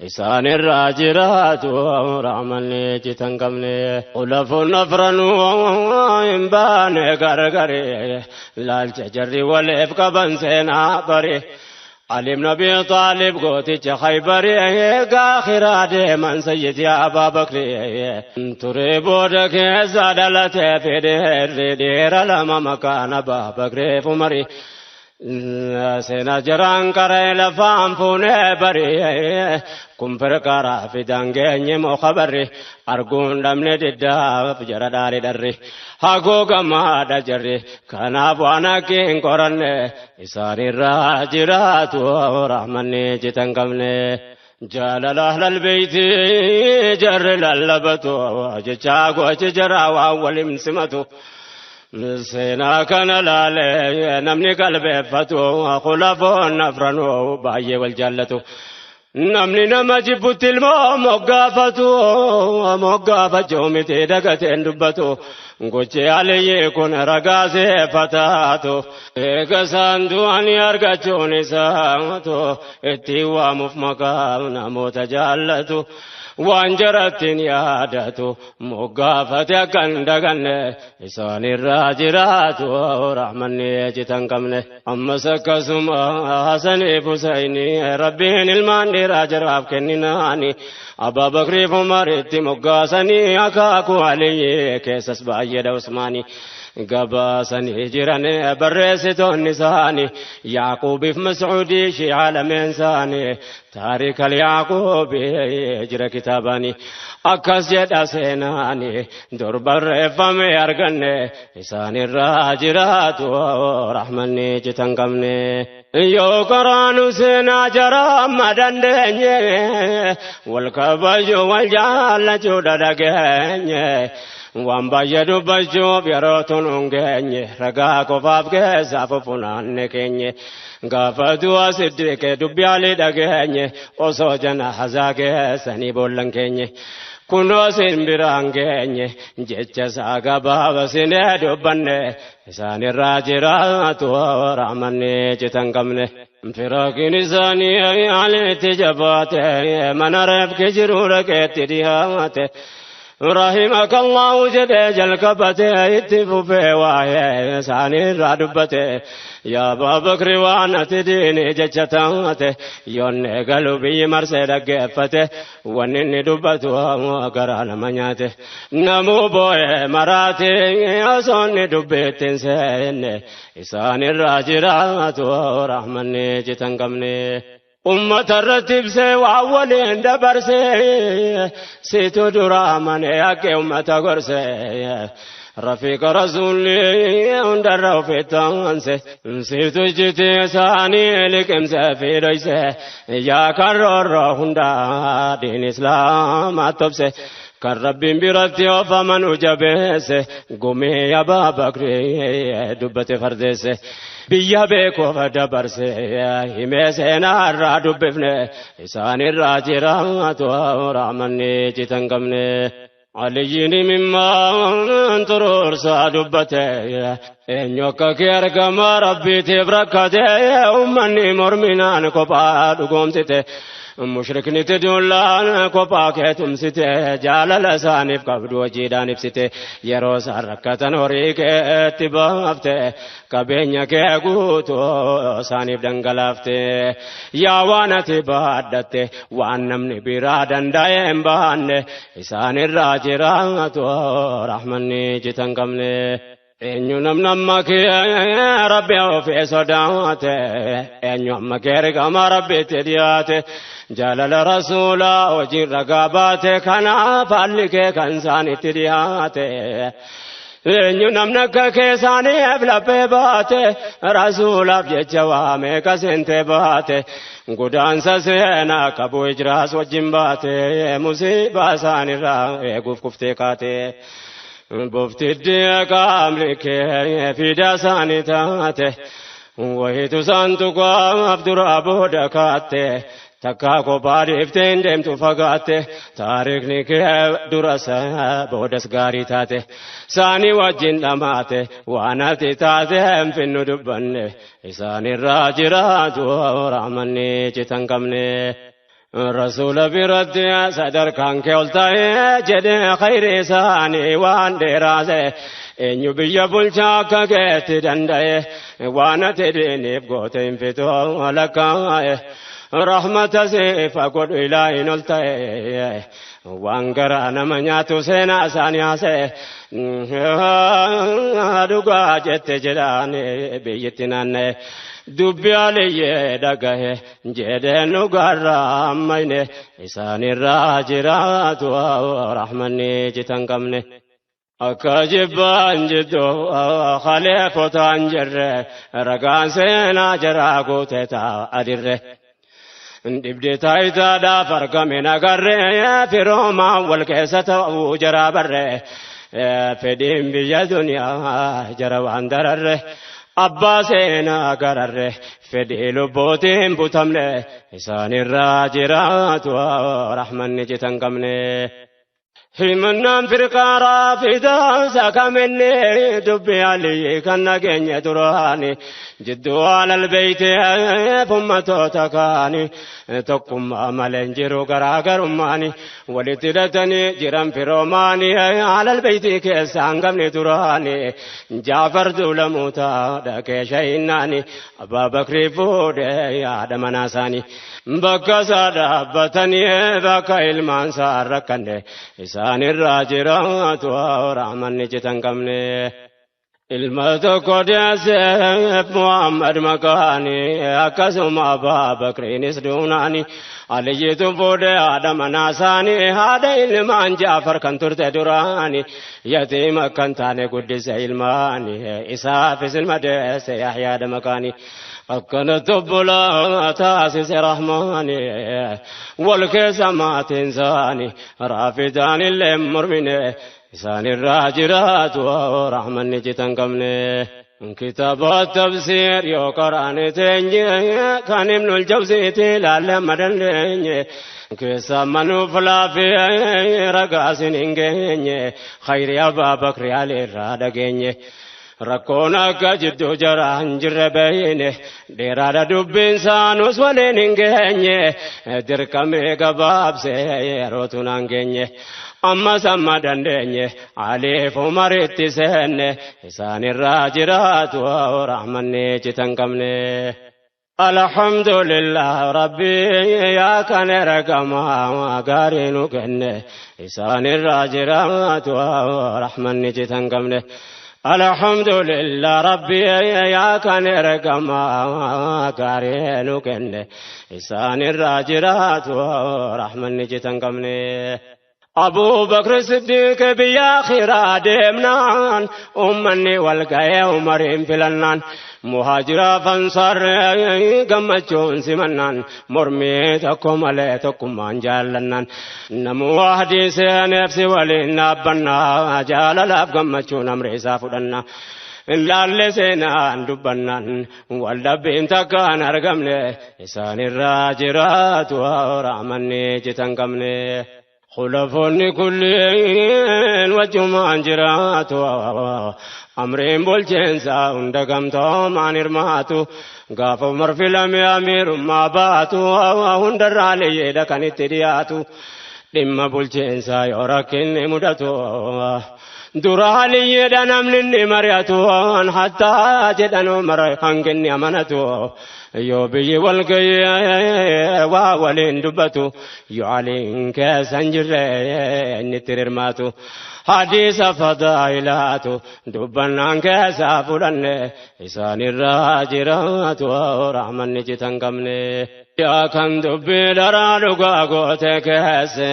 إسان الراجرات ورحمن جتن قمني خلف نفرا وإنبان غرغري لالجري والإفق بنسينا بري علي بن أبي طالب قوتي خيبري آخر ديما سيدي أبا بكر تريبودك زادلت في دير دير لما مكان أبا بكر فمري Seenaa jaraan qaree lafaan fuunee barii kun firqaraa fi daangeenye moo khabarri arguun dhabne diddaaf jara dhaali dharri haguugamaadha jarri kanaaf waan akki hin qoranne isaanirraa jiraatu rahmanni citan qabne. Jaalala ahlal beeyti jarri lallabatu jechaa gochi jaraa waan waliin simatu. Seenaa kana laalee namni qalbeeffatu khulafoon afranuu baay'ee wal jaallatu. Namni nama jibbutti ilmoo moggaafatu moggaafachuu miti dagateen dubbatu. Gochi aliyyii kun ragaa seeffataatu eega isaan du'anii argachuun isaatu ittiin waamuuf maqaa namoota jaallatu. Waan jarattiin yaadatu moggaafate akka hin daganne isaanirraa jiraatu rahmanni citan qabne. Ammas akkasuma Hasaniif Husayni rabbiin ilmaan dhiiraa jaraaf kenninaani Abbaa Bakriif Umaritti moggaasanii akaakuu Aliyyii keessas baay'eedha Usmaani. Gabaasanii jiran barreessitoonni isaanii Yaaquubiif Mas'uudii shi'aa lameen isaanii taarika Yaaquubii jira kitaabanii akkas jedha seenaanii dur barreeffame arganne isaanirraa jiraatu rahmanni citan qabne. Yoo qoraanu seenaa jara amma dandeenye wal kabaju wal jaallachuu dhageenye. Waan baay'ee dubbachuuf yeroo tun hin geenye ragaa qofaaf keessaa fufunaanne keenye gaafa du'a siddiqee dubbi alii dhageenye osoo jana hazaa keessanii boollan keenye kunoo sin biraan geenye jecha isaa gabaaba sinee dubbanne isaanirraa jiraatu rahmanni citan qabne. Firaakiin isaanii aliitti jabaate mana reefki jiru dhaqeetti dhihaate. رحمك الله جدي جلكبته اتفوفي وايه ساني رادبته يا ابا بكر وانا تديني ججتاته يوني قلبي مرسي دقفته ونني دبته وقرانا منياته نمو بوي مراتي يصوني دبتين سيني إساني الراجرات ورحمني جتنقمني Ummata irratti ibsee waan waliin dabarsee situ dura manee akka ummata gorsee rafiiqa rasuulli hundarra ofittaanse situ ijjiti isaanii liqimsee fi dhoyse yaa kan roorroo hundaa diin islaamaa tobse kan rabbiin biratti oofaman jabeesse gumii Abaa Bakrii dubbate fardeesse. Biyya beekuuf dabarse himee seenaa irraa dubbifne isaanirraa jiraatu rahmanni citan qabne. Aliyyiin mimmaan xuruursaa dubbate eenyu akka kee argama rabbiitiif rakkate uummanni morminaan kophaa dhugoomsite. Mushrikni tidullaan kophaa kee tumsite jaalala isaaniif qabdu hojiidhaan ibsite yeroo isaan rakkatan horii keetti baafte qabeenya kee guutuu isaaniif dhangalaafte yaa waan ati baadhatte waan namni biraa danda'e hin baanne isaanirraa jiraatu rahmanni citan qabne. Eenyu namni amma kee rabbi ofii sodaate eenyu amma kee ergama rabbiitti dhiyaate jaalala rasuulaa hojiin ragaa baate kanaaf haalli kee kan isaanitti dhiyaate. Eenyu namni akka kee isaaniif laphee baate rasuulaaf jecha waamee kaseentee baate godaansa seenaa qabu hijiraas wajjin baate musiibaa isaanirraa eeguuf kuftee kaate. Boftiddi qaamni kee fida isaanii taate wayitu isaantu qaamaaf duraa booda kaatte takkaa kophaa dhiiftee hin deemtu fagaatte taariikni kee duras boodas gaarii taate isaanii wajjin dhamaate waan ati taate hin finnu dubbanne isaanirraa jiraatu rahmanni citan qabne. Rasuula biratti sadarkaan kee ol ta'ee jedhee khayri isaanii waan dheeraase eenyu biyya bulchaa akka keetti danda'e waan ati diiniif goote hin fitu lakkaa'e rahmata siif godhu ilaahin ol ta'e waan garaa nama nyaatu seenaa isaanii haasa'e Dhugaa jette jedhaani biyyatti naanna'e. Dubbi aliyyee dhagahe jedhee nu garraa ammayne isaanirraa jiraatu rahmanni citan qabne. Akka jibbaan jiddu khaleefotaan jirre ragaan seenaa jaraa guutee taa'a dirre. Dhibde taayitaadhaaf argame nagarree firoomaan wal keessa ta'uu jaraa barree fedhiin biyya duniyaa jara waan dararre. Abbaa seenaa gararre fedhii lubbuutiin butamne isaanirraa jiraatu rahmanni citan qabne. Himannaan firqaa raafidaa kaminni dubbi alii kan nageenya duraani jidduu alal beeytee ummatoota kaani tokkummaa malee hin jiru garaagarummaani walitti hidhatanii jiran firoomaani alal beeytii keessa hangamni duraani Jaafar duulamuuta dhaqee shayinnaani Abbaa Bakrii fuudhee yaada manaa isaanii bakka isaa dhaabbatanii bakka ilmaan isaa rakkanne isaanirraa jiraatu rahmanni citan qabne. Ilma tokko deesseef Muhammad maqaani akkasuma Abbaa Bakriinis duunaani Aliyyiitu fuudhee haadha manaa isaanii haadha ilmaan Jaafar kan turte duraani yatiima kan taane guddise ilmaani isaafis ilma deesse Yahyaadha maqaani. Akkanatti obbolaa taasise rahmaani wal keessa maatiin isaanii raafidaan illee mormine isaanirraa jiraatu rahmanni citan qabne. Kitaaba tafsiir yoo qaraane teenye kan Ibnul Jawziiti ilaalle amma dandeenye keessa manuuf laafee ragaasin hin geenye khayri Abbaa Bakri Ali irraa dhageenye. Rakkoon akka jidduu jara hin jirre beeyne dheeraadha dubbiin saanus waliin hin geenye dirqamee gabaabsee yerootu naan geenye. Ammas amma dandeenye Aliif Umaritti seenne isaanirraa jiraatu rahmanni citan qabne. Alhamdulillah Rabbi yaa kan ergamaa gaarii nu kenne isaanirraa jiraatu rahmanni citan qabne. Alhamdulillah Rabbi yaa kan ergamaa gaarii nu kenne isaanirraa jiraatu rahmanni citan qabne. Abuu Bakr Siddiq biyya akhiraa deemnaan ummanni wal ga'ee Umariin filannaan muhaajiraaf ansaar gammachuun simannaan mormii tokko malee tokkummaan jaallannaan namuu ahdii seeneef si waliin dhaabbannaa jaalalaaf gammachuun amri isaa fudhannaa. Laalle seenaan dubbannaan wal dhabbiin takkaan argamne isaanirraa jiraatu rahmanni citan qabne. Khulafoonni kulliin wajjumaan jiraatu amriin bulchiinsaa hunda gamtoomaan hirmaatu gaafa Umar filame amiirummaa baatu hundarraa liyyeedha kan itti dhiyaatu dhimma bulchiinsaa yoo rakkinni mudatu dura liyyeedha namni inni mari'atu hattaa jedhan Umar hanginni amanatu yoo biyyi wal ga'ee waa waliin dubbatu yoo aliin keessa hin jirre inni itti hirmaatu. Hadiisa fadaa'ilaatu dubbannaan keessaa fudhanne isaanirraa jiraatu rahmanni citan qabne. Yaa kan dubbii daraa dhugaa goote keesse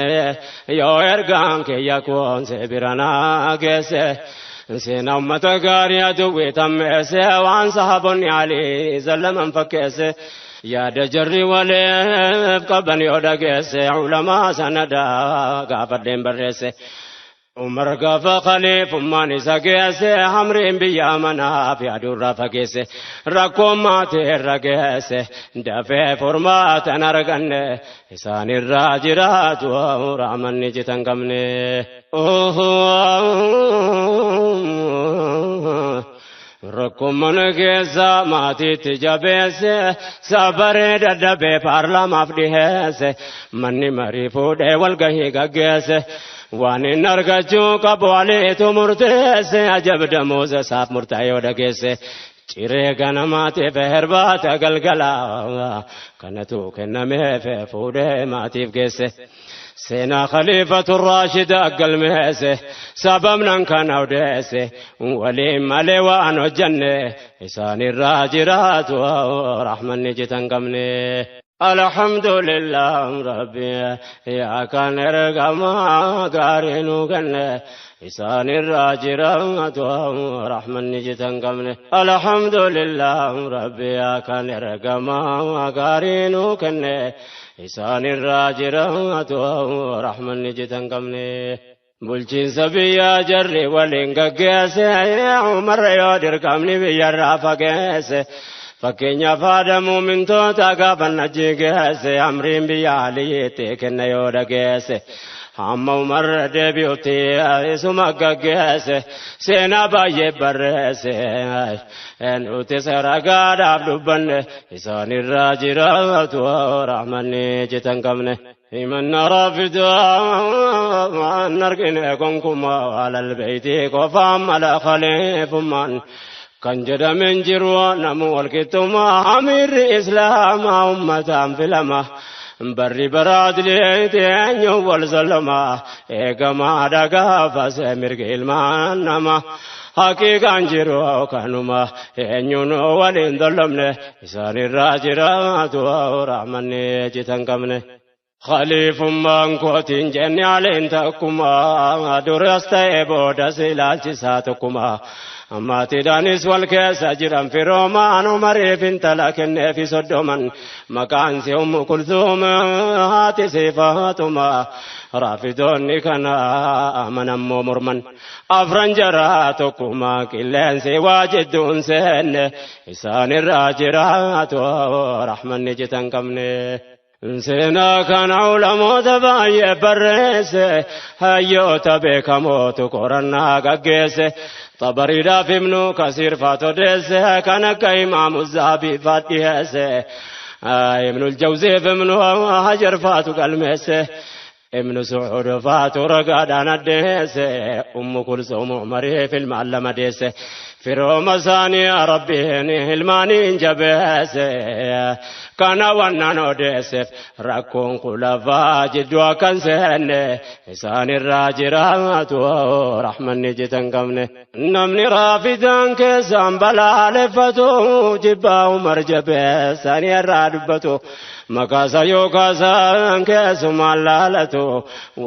yoo ergaan kiyya koonse bira naa geesse. Seenaa ummata gaarii aduwwii tammeesse waan sahaabonni alii zallaman fakkeesse. Yaada jarri waliif qaban yoo dhageesse ulamaa sanadaa gaafadheen barreesse. Umar gaafa khaliifummaan isa geesse hamriin biyya manaaf yaaduurraa fageesse rakkoon maatii irra geesse dafee furmaatan arganne isaanirraa jiraatu rahmanni citan qabne. Rakkoon mana keessa maatiitti jabeesse sabaree dadhabee paarlaamaaf dhiheesse manni marii fuudhee walgahii gaggeesse. Waan inni argachuu qabu aliitu murteesse ajab damuusa isaaf murtaa'e yoo dhageesse ciree ganamaatiif herbaata galgala kanatu kennameef fuudhee maatiif geesse. Seenaa Khaliifatu Raashida galmeesse, sababnan kana odeesse, waliin malee waan hojjanne, isaanirraa jiraatu rahmanni jitan qabne. Alhamdulillah Rabbi yaa kan ergamaa gaarii nu kenne, isaanirraa jiraatu rahmanni jitan qabne. Alhamdulillah Rabbi yaa kan ergamaa gaarii nu kenne, isaanirraa jiraatu rahmanni jitan qabne. Bulchiinsa biyyaa jarri waliin gaggeesse, Umarra yoo dirqamni biyyarraa fageesse. Fakkeenyaaf haadha muumintoota gaafa najjii geesse, amriin biyya Aliyyiitti kenna yoo dhageesse. Hamma Umarra deebi'utti isuma gaggeesse, seenaa baay'ee barreesse. Nuti ragaadhaaf dubbanne, isaanirraa jiraatu rahmanni jitan qabne. Himanna raafidaa argine gonkumaa alal beeytii qofaan mala khaliifummaan kan jedhamen jiru namu walqixxummaa, amiirri islaamaa ummataan filama. Barri baraadleeti eenyu wal zalama, eegamaadha gaafas mirga ilmaan nama. Haqiiqaan jiru kanuma, eenyuun waliin dollomne, isaanirraa jiraatu rahmanni jitan qabne. Khaliifummaan kootiin jenne aleen takkuma, duras ta'e boodas ilaalchisaa tokkuma. Maatiidhaanis wal keessa jiran firoomaan, Umariif intala kenneefi 30, maqaan si Ummu Kulsuum, haati si Faatuma. Raafidoonni kana amanammoo morman, afran jaraa tokkuma, qilleensi waa jidduun seenne, isaanirraa jiraatu rahmanni jitan qabne. Seenaa kana ulamoota baay'ee barreesse, hayyoota beekamootu qorannaa gaggeesse. Xabariidhaaf Ibnu Kasiir faatu odeesse, kan akka Imaamu Zahabii faat dhiyeesse. Ibnul Jawziif Ibnu Hajar faatu galmeesse. Ibnu Sucuud faatu ragaadhaan addeesse. Ummu Kulsuum Umariif ilmaan lama deesse. Firooma isaanii Rabbiin ilmaaniin jabeesse. Kana wannan odeesseef rakkoon kulafaa jidduu akkan seenne, isaanirraa jiraatu rahmanni jitan qabne. Namni raafidaan keessaan balaaleffatu, jibbaa Umar jabeessanii irraa dubbatu. Maqaasa yoo kaasan keessumaan laalatu,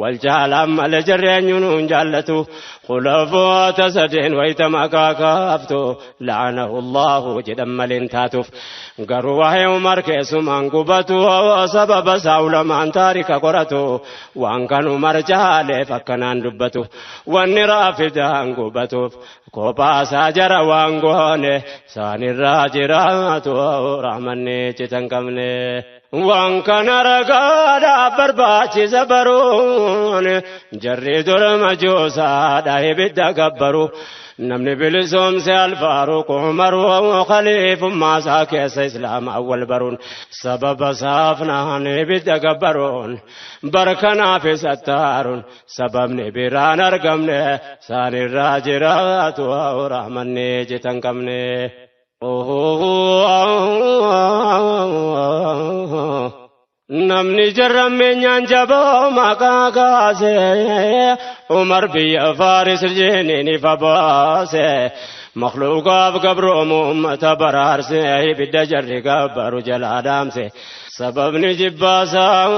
wal jaalaan malee jireenyu nuun jaallatu. Khulafoota sadeen wayita maqaa kaaftu, la'anahu Allahu jedhan maleen taatuuf. Garuu waa'ee Umar keessumaan gubatu, sababa isaa ulamaan taarika qoratu, waan kan Umar jaaleef akkanaan dubbatu. Wanni raafidaan gubatuuf kophaasaa jara waan goone, isaanirraa jiraatu rahmanni citan qabne. Waan kana ragaadhaaf barbaachisa baruun, jarri dura majoosaadha ibidda gabbaru. Namni bilisoomse Alfaaruq Umaru, khaliifummaa isaa keessa islaama awwal baruun, sababa saafnaan ibidda gabbaruun, barkanaaf isattaaruun, sababni biraan argamne, isaanirraa jiraatu rahmanni jitan qabne. Namni jarrammeenyaan jaboo maqaa kaase, Umar biyya Faaris jeeniin ifa baase. Makhluuqaaf gabroomu ummata baraarse, ibidda jarri gabbaru jalaa dhaamse. Sababni jibbaasaa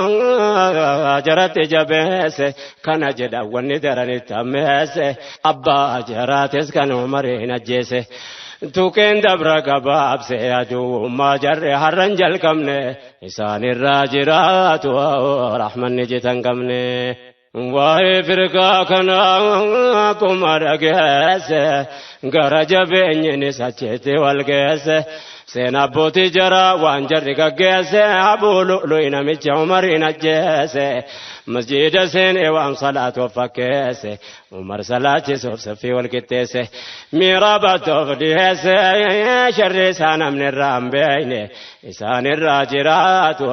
jaratti jabeesse, kana jedha wanni daranitti ammeesse. Abbaa jaraatis kan Umariin ajjeese. Tuqeen dabra gabaabse, aduwwummaa jarre harran jalqabne, isaanirraa jiraatu rahmanni jitan qabne. Waa'ee firqaa kana akkuma dhageesse, gara jabeenyinis achitti wal geesse. Seenaa abbootii jaraa waan jarri gaggeesse, Abuu Lu'lu'i namicha Umariin ajjeese. Masjiida seenee waan salaatuuf fakkeesse, Umar salaachisuuf saffii wal qixxeesse. Miira battoof dhiyeesse, sharri isaa namni irraa hin beekne, isaanirraa jiraatu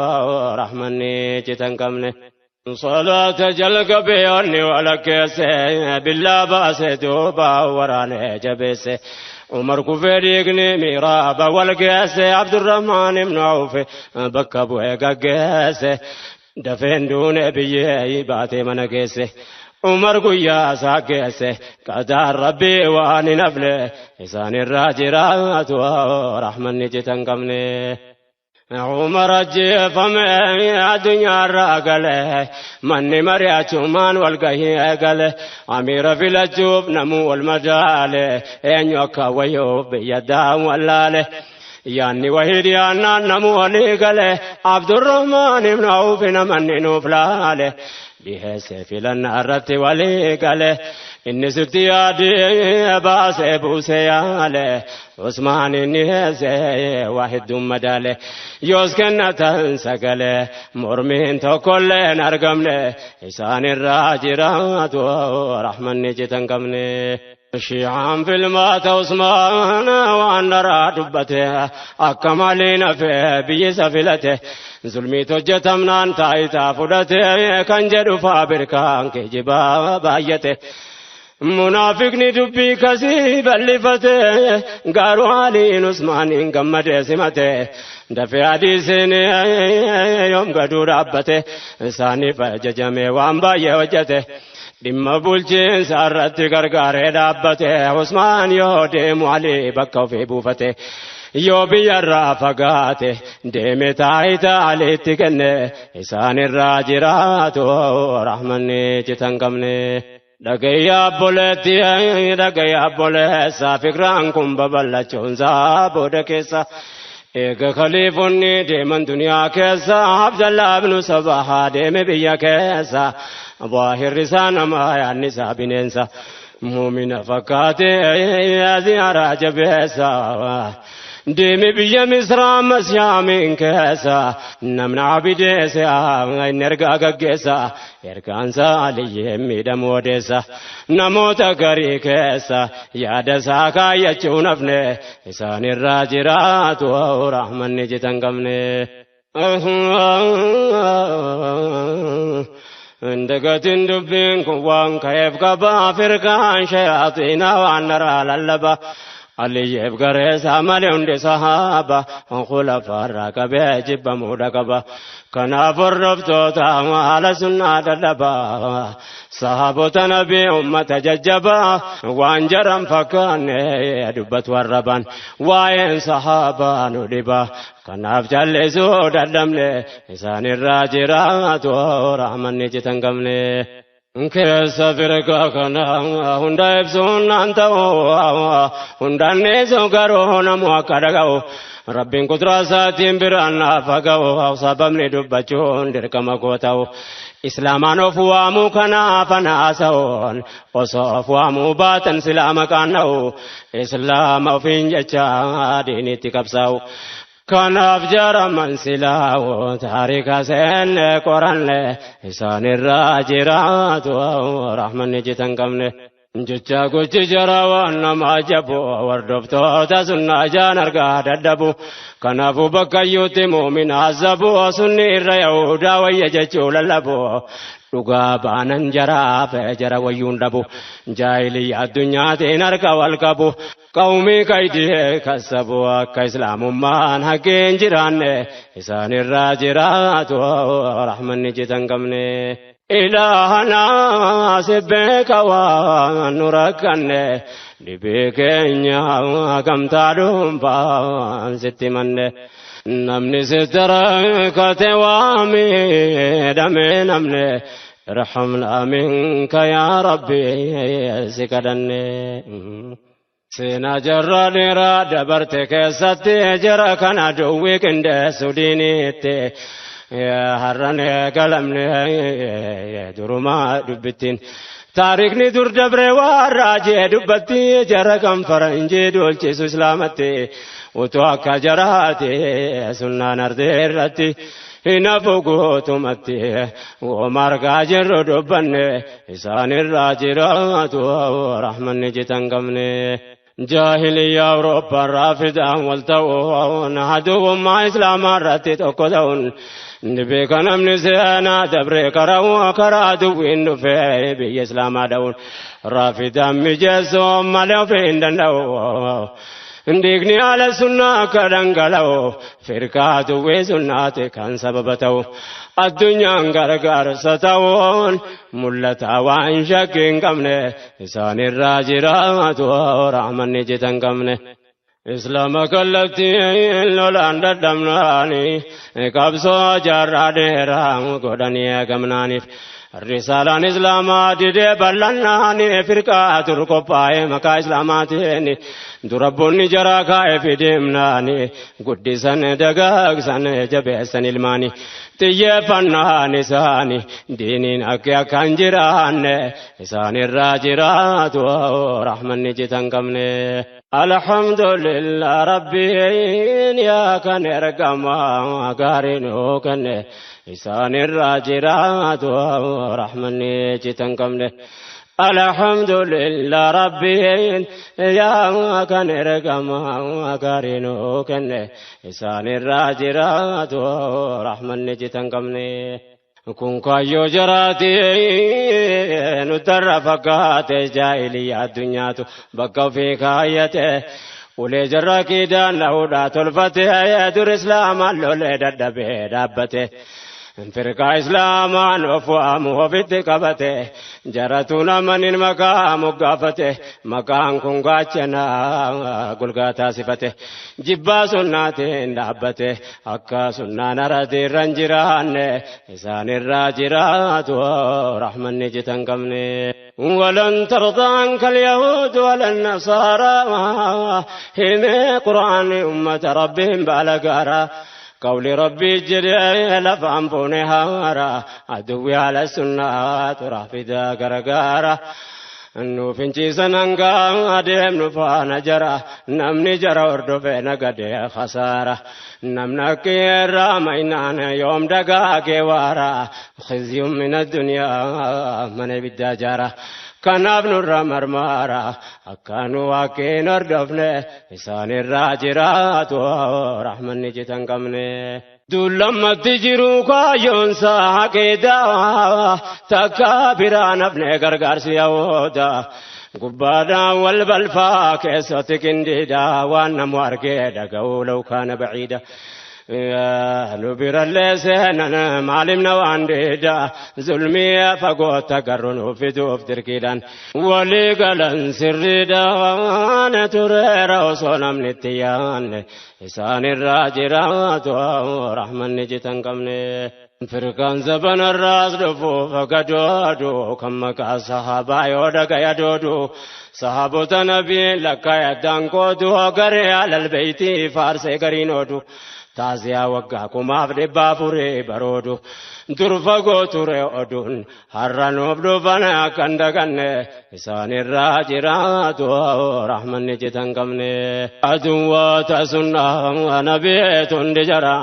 rahmanni citan qabne. Salaata jalqabee onni walakkeesse, billaa baase duuba waraanee jabeesse. Umar kufee dhiigni miiraaba wal geesse, Abdurrahmaan ibnu Awf bakka bu'ee gaggeesse. Dafeen duune biyyee baatee mana geesse. Umar guyyaa isaa geesse qadaan rabbii waan hin hafne isaan irraa jiraatu rahmanni citan qabne. Umar ajjeefame addunyaarraa gale manni mari'achumaan wal gahii eegale amiira filachuuf namuu wal madaale eenyu akka wayyoof biyya daan wallaale. Yaanni wahid yaannaan namuu walii gale Abdurrahmaan ibn Awf namanni nuuf laale. Dhiheesse filannaa irratti walii gale inni sitti yaadee baasee buusee yaale Usmaan inni heesse waa hedduun madaale yoos kennatan sagalee mormiin tokkollee hin argamne isaan irraa jiraatu rahmanni citan qabne. Shiicaan filmaata Usmaan waan daraa dubbate akka malee nafee biyyi isa filate zulmiit hojjetamnaan taayitaa fudhate kan jedhu faabirkaan geejjibaa baay'ate. Munaafiqni dubbii kasii bal'ifate garuu Aliin Usmaaniin gammadee simate dafee hadiisiin yoom gaduu dhaabbate isaaniif ajajame waan baay'ee hojjete. Dhimma bulchiinsa irratti gargaaree dhaabbate Usmaan yoo deemu Alii bakka ofii buufate yoo biyyarraa fagaate deeme taayitaa Aliitti kenne isaan irraa jiraatu rahmanni citan qabne. Dhagayyaa obboleetti dhagayyaa obboleessa fikraan kun babal'achuunsaa booda keessa. Eega khaliifonni deeman duniyaa keessa Abdallaa ibnu Sabahaa deeme biyya keessa. Waahirri isaa nama yaadni isaa bineensa. Muumina fakkaatee ziyaaraa jabeessa. Deeme biyya Misraa Masyaamiin keessa namni abideessa inni ergaa gaggeessa ergaansaa Aliyyee miidhamu odeessa namoota garii keessa yaada isaa kaayyachuu nafne isaan irraa jiraatu rahmanni citan qabne. Indagatin dubbiin kun waan ka'eef qaba firqaan shayaaxiina waan naraa lallaba. Aliyyeef gareessa malee hundi sahaaba khulafaarraa qabee jibbamuudha qaba. Kanaaf hordoftoota haala sunnaa dadhaba. Sahaabota nabii ummata jajjabaa waan jaran fakkaanne dubbatu warraban waa'een sahaabaa nu dhiba. Kanaaf jallisuu dadhabne isaan irraa jiraatu rahmanni citan qabne. Keessa firqa kana hunda ibsuun naan ta'u hundaan dhiisu garuu namu akka dhaga'u Rabbiin kuduraa isaatiin biraan naaf haga'u sababni dubbachuun dirqama koo ta'u Islaamaan of waamuu kanaaf anaasa'uun osoo of waamuu baatan silaa maqaan dha'u Islaama ofiin jecha diinitti qabsaa'u. Kanaaf jaraman silaa'u taarika seenne qoranne isaan irraa jiraatu rahmanni citan qabne. Jecha gochi jara waan nama ajabu hordoftoota sunnaa jaan argaa dadhabu. Kanaafuu bakka iyyuutti muumina azabu sunni irra yahudaa wayya jechuu lallabu. Dhugaa baanan jaraaf jara wayyuun dhabu. Jaahiliyya addunyaatiin harka wal qabu. Qawmii kaydii kasabu akka islaamummaan haqeen jiraanne isaan irraa jiraatu rahmanni citan qabne. Ilaahana si beeka waan nu rakkanne dhibee keenya gamtaa dhuunfaan sitti manne. Namni sitti rakkate waa miidhame namne irhamnaa minka yaa rabbi si kadhanne. Seenaa jarra dheeraa dabarte keessatti jara kana duwwii qindeessu diiniitti. Har'aan galamne durumaa dubbittiin. Taarikhni dur dabre warraa jee dubbatti jara kan faranjii dolchisu islaamatti utuu akka jaraati sunnaan ardee irratti hin hafu guutumatti wooma argaa jirru dubbanne isaan irraa jiraatu rahmanni citan qabne. Jaahiliyyaa Awurooppaa fidaan wal ta'uun haduwummaa Islaamaa irratti tokko ta'uun ni beeka namni seenaa dabree karaa duwwiin dhufee biyya Islaamaa dha'uun raafidaan mijeessuu malee ofii hin danda'u. Dhiigni haala sunnaa akka dhangala'u firqaa duwwee sunnaati kan sababa ta'u addunyaan gargaarsa ta'uun mul'ata waan shakkii hin qabne isaanirraa jiraatu rahmanni citan qabne. Islaama kallattiin lolaan dadhabnaani qabsoo jaarraa dheeraa godhanii eegamnaaniif. Risaalaan Islaamaa didee bal'annaani firqaa dur qophaa'ee maqaa Islaamaatiin durabboonni jaraa kaa'ee fideemnaani guddisan dagaagsan jabeessan ilmaani xiyyeeffannaan isaani diiniin akka akkan jiraanne isaanirraa jiraatu rahmanni citan qabne. Alhamdulillah Rabbiin yaa kan ergamaa gaarii nuu kenne isaanirraa jiraatu rahmanni citan qabne. Alhamdulillah Rabbiin yaa kan ergamaa gaarii nuu kenne isaanirraa jiraatu rahmanni citan qabne. Kun kaayyoo jaraati nutarra fakkaate jaahiliyyaa addunyaatu bakka ofii kaayyate ulee jarra kiidaan dha'uudhaa tolfate dur islaamaan lolee dadhabee dhaabbate. Firqaa islaamaan of waamu ofitti qabate jaratu namanin maqaa moggaafate maqaan kun gaachanaa golgaa taasifate jibbaa sunnaatiin dhaabbate akka sunnaan aratiirra hin jiraanne isaanirraa jiraatu rahmanni citan qabne. ولن ترضى عنك اليهود ولا النصارى هم قرآن أمة ربهم بالغارا قول ربي جري لفهم فونهارا عدوي على السنة ترافدا غرغارا nu finciisan hanga adeemnu faana jara namni jara hordofee nagadee khasaara namni akka irraa maynaan yoom dagaagee waara khizyuun min addunyaa mana ibiddaa jaara kanaaf nurra marmaara akka nu waaqeen hordofne isaanirraa jiraatu rahmanni citan qabne. Dullammatti jiru kaayyoonsa haqeedaa takka biraa nafne gargaarsi yahooda gubbaadhaan wal balfaa keessatti qindiidhaa waan namu argee dhaga'uu law kaana baciida. Nu birallee seenan maalimna waan diida zulmii fagootta garuu nu fiduuf dirqiidhaan walii galan sirriidhaan tureera osoo namni itti yaanne isaanirraa jiraatu rahmanni citan qabne. Firqaan zabanarraas dhufuuf gadoodu kan maqaa sahaabaa yoo dhagaya doodu sahaabota nabii lakkaa'addaan qoodu garee alal beeytii faarsee gariin oodu. Taaziyaa waggaa 1400 baroodu dur fagoo ture oduun har'a nuuf dhufan akka hin daganne isaanirraa jiraatu rahmanni citan qabne. Aduwwoota sunnaa nabiitu hundi jara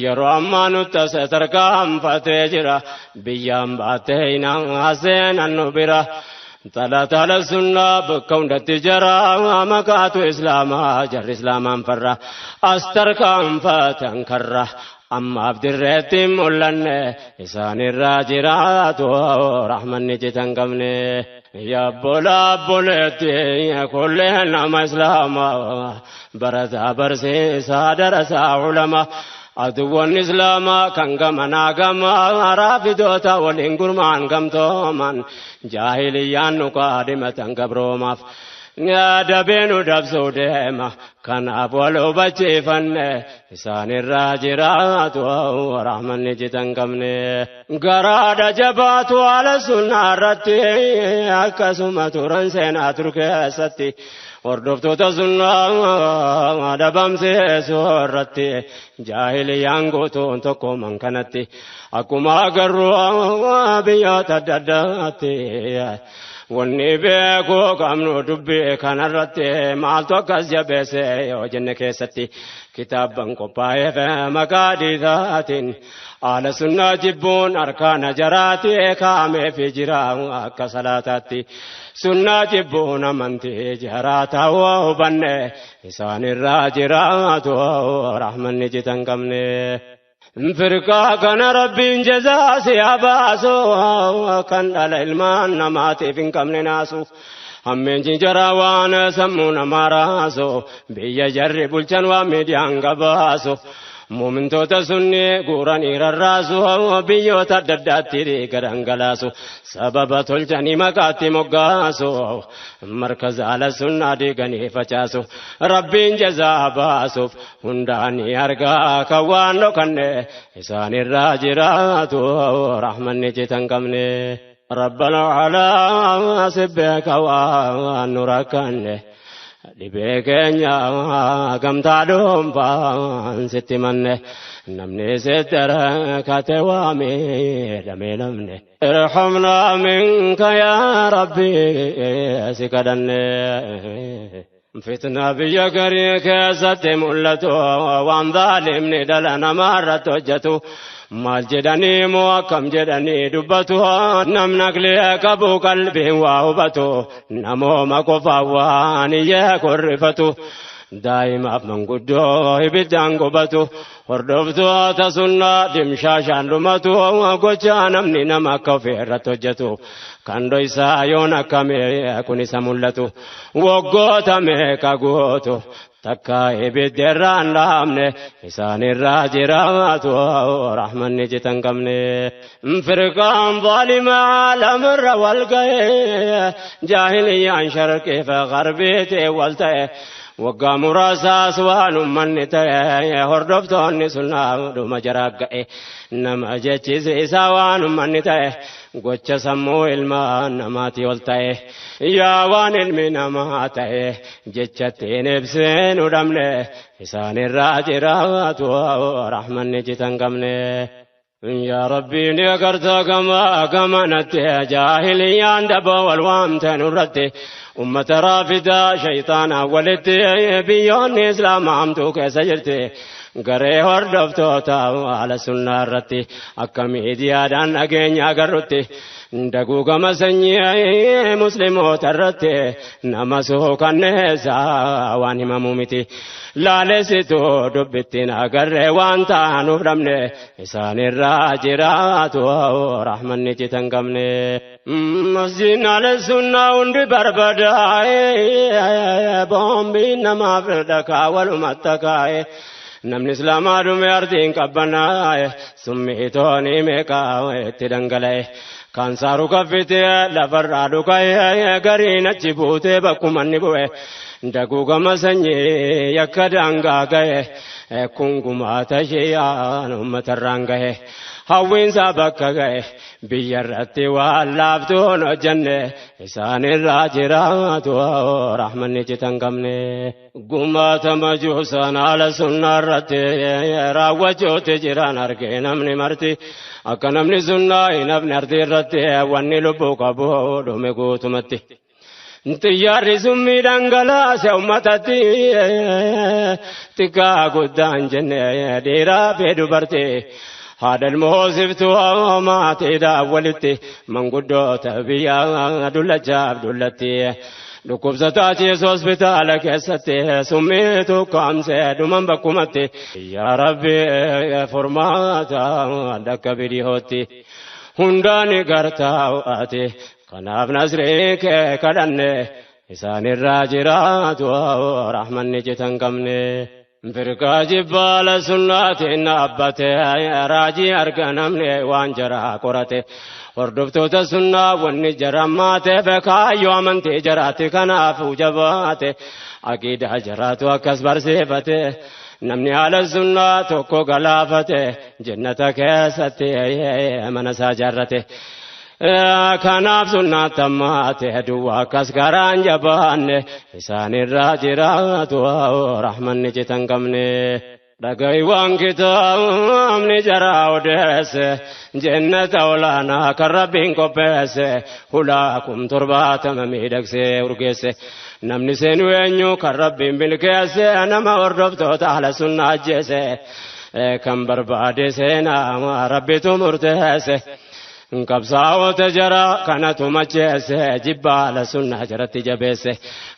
yeroo ammaa nutti as tarkaanfatee jira biyyaan baattee hinaa seenan nu bira. Tala sunnaa bakka hundatti jara maqaatu islaamaa jarri islaamaan farra as tarkaanfatan karra ammaaf dirreetti mul'anne isaanirraa jiraatu rahmanni citan qabne. Yabbola abboleetti kulleen nama islaamaa barataa barsiisaa darasaa ulamaa. Aduwwan islaamaa kan gamanaa gamaa raafidoota waliin gurmaan gamtooman jaahiliyyaan nu kaadhimatan gabroomaaf dabee nu dabsuu deema kanaaf wal hubachiifanne isaanirraa jiraatu rahmanni citan qabne. Garaadha jabaatu haala sunnaa irratti akkasuma turan seenaa tur keessatti. Hordoftoota sunnaa dhabamsiisuu irratti jaahiliyyaan guutuun tokkooman kanatti akkuma agarru biyyoota adda addaatti wanni beekuu qabnu dubbii kanarratti maaltu akkas jabeesse yoo jenne keessatti kitaabban qophaa'eef maqaa dhiisaatiin haala sunnaa jibbuun harkaana jaraati kaameefi jira akka salaataatti. Sunnaa jibbuun amantii jaraa ta'uu hubanne isaanirraa jiraatu rahmanni citan qabne. Firqaa kana Rabbiin jazaa si haa baasu kan dhala ilmaan namaatiif hin qabne naasu. Hammeenji jara waan sammuu namaa raasu biyya jarri bulchan waan miidiyaan gabaasu. Muumintoota sunni guuranii rarraasu biyyoota adda addaatti gadhangalaasu sababa tolchanii maqaatti moggaasu markaza ala sunnaa diiganii facaasu rabbiin jazaa baasuuf hundaanii argaa kan waan dhokanne isaanirraa jiraatu rahmanni citan qabne. Rabbal alaa sibbeeka waan nu rakkanne. Dhibee keenya gamtaa dhuunfaan sitti manne namni sitti rakkate waa miidhamee namne. Irhamnaa minka yaa Rabbi si kadhanne. Fitna biyya garii keessatti mul'atu waan zaalimni dhala namaa irratti hojjetu. Maal jedhanii moo akkam jedhanii dubbatu namni aqlii qabu qalbiin waa hubatu namooma qofaa waan iyyee korrifatu daa'imaaf manguddoo ibiddaan gubatu hordoftoota sunnaa dimshaashaan dhumatu gochaa namni nama akka ofii irratti hojjetu kan dhoysaa yoon akkamee kun isa mul'atu waggoota meeqa gootu. Takka ibidda irraa hin dhaabne isaanirraa jiraatu rahmanni citan qabne. Firqaan zaalimaa lamarra wal ga'e jaahiliyyaan sharqii fi garbiitii wal ta'e waggaa muraasaas waan ummanni ta'e hordoftoonni sunnaa dhuma jaraa ga'e nama jechisiisaa waan ummanni ta'e gocha sammuu ilmaa namaatii ol ta'e yaa waan ilmi namaa ta'e jechattiin ibsinu dhabne isaanirraa jiraatu rahmanni citan qabne. Yaa Rabbi ni agarta gama gamanatti jaahiliyyaan daboo wal waamte nurratti ummata raafidaa shayxaanaa walitti biyyoonni islaamaa hamtuu keessa jirti. Garee hordoftoota haala sunnaa irratti akka miidiyaadhaan dhageenya agarrutti daguugama sanyii musliimoota irratti nama suukanneessaa waan himamu miti. Laalessituu dubbittiin agarree waan taanuuf dhabne isaanirraa jiraatu rahmanni citan qabne. Masjiidni haala sunnaa hundi barbadaa'e boombiin namaaf dhakaa walumatti kaa'e. Namni islaamaa dhume ardiin qabbanaa'e summii toonii meeqaa itti dhangala'e. Kaansaaru kaffitee lafarraa dhuka'e gariin achi buutee bakkuma inni bu'e. Daguugama sanyii yakka daangaa ga'e kun gumaata shi'aan uummatarraan ga'e. Hawwiinsaa bakka ga'e biyya irratti waan laaftuun hojjenne isaanirraa jiraatu rahmanni citan qabne. Gumaata majuusaan haala sunnaa irratti raawwachuutti jiran argee namni marti akka namni sunnaa hin hafne ardii irratti wanni lubbuu qabu dhume guutumatti. Xiyyaarri summii dhangalaase uummatatti xiqqaa guddaan jenne dhiiraa fi dubartii. Haadha ilmoo maatiidhaaf walitti manguddoota biyyaa dullachaaf dullatti. Dhukkubsataa ciisu hospitaala keessatti summii tukkaamsee dhuman bakkumatti. Yaa Rabbi furmaata dhakka bidihootti hundaan gartaa'aati kanaaf nasrii kee kadhanne isaanirraa jiraatu rahmanni citan qabne. Firqaa jibbaala sunnaatiin dhaabbate raajii arga namni waan jaraa qorate hordoftoota sunnaa wanni jara maateef kaayyoo amantii jaraatti kanaaf jabaate aqiidaa jaraatu akkas barsiifate namni haala sunnaa tokko galaafate jannata keessatti mana isaa jaarrate. Kanaaf sunnaa tammaate duwwaa akkas garaan jabaanne isaanirraa jiraatu rahmanni citan qabne. Dhagahi waan kitaabni jaraa odeesse jannata olaanaa kan rabbiin qopheesse hulaa kum 70 miidhagsee urgeesse. Namni seenu eenyu kan rabbiin milkeesse nama hordoftoota haala sunnaa ajjeese kan barbaade seenaa rabbitu murteesse. Qabsaa'ota jara kanatu macheesse jibbaala sunnaa jaratti jabeesse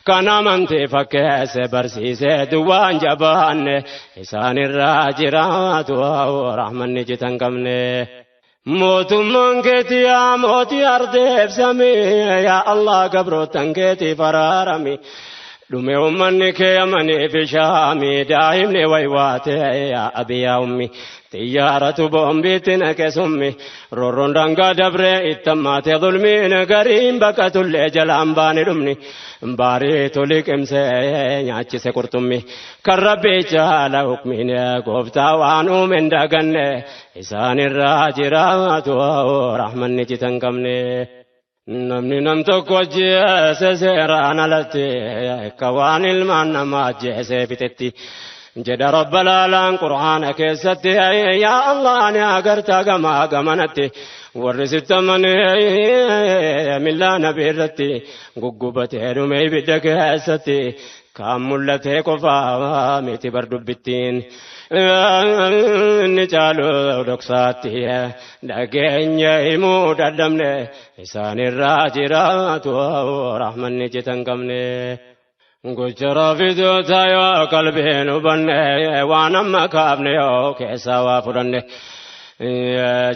kan amantii fakkeesse barsiise duwwaan jabaanne isaanirraa jiraatu rahmanni citan qabne. Mootummaan keetii yaa mootii ardeef samii yaa Allah gabrootan keetii faraarami. Dhume uummanni kee amanii fi shaamii daa'imni waywaate yaa abiyaa ummi. Xiyyaaratu boombiitti naqe summi roorroon daangaa dabree ittammaate zulmiin gariin baqatullee jalaan baani dhumni. Baariitu liqimsee nyaachise qurxummi kan rabbii jaala hukmiin gooftaa waan uume hin daganne isaanirraa jiraatu rahmanni citan qabne. Namni nam tokko ajjeese seeraan alatti akka waan ilmaan namaa ajjeesee fixetti. Jedha rabba laalaan qur'aana keessatti yaa Allah ni agartaa gamaa gamanatti warri sittamanii millaa nabii irratti guggubatee dhume ibidda keessatti kaan mul'atee qofaa miti bar dubbittiin. Inni caalu dhoksaatti dhageenya himuu dadhabne isaanirraa jiraatu rahmanni citan qabne. Gocha raafidoota yoo qalbiin hubanne waan amma kaafne yoo keessaa waa fudhanne.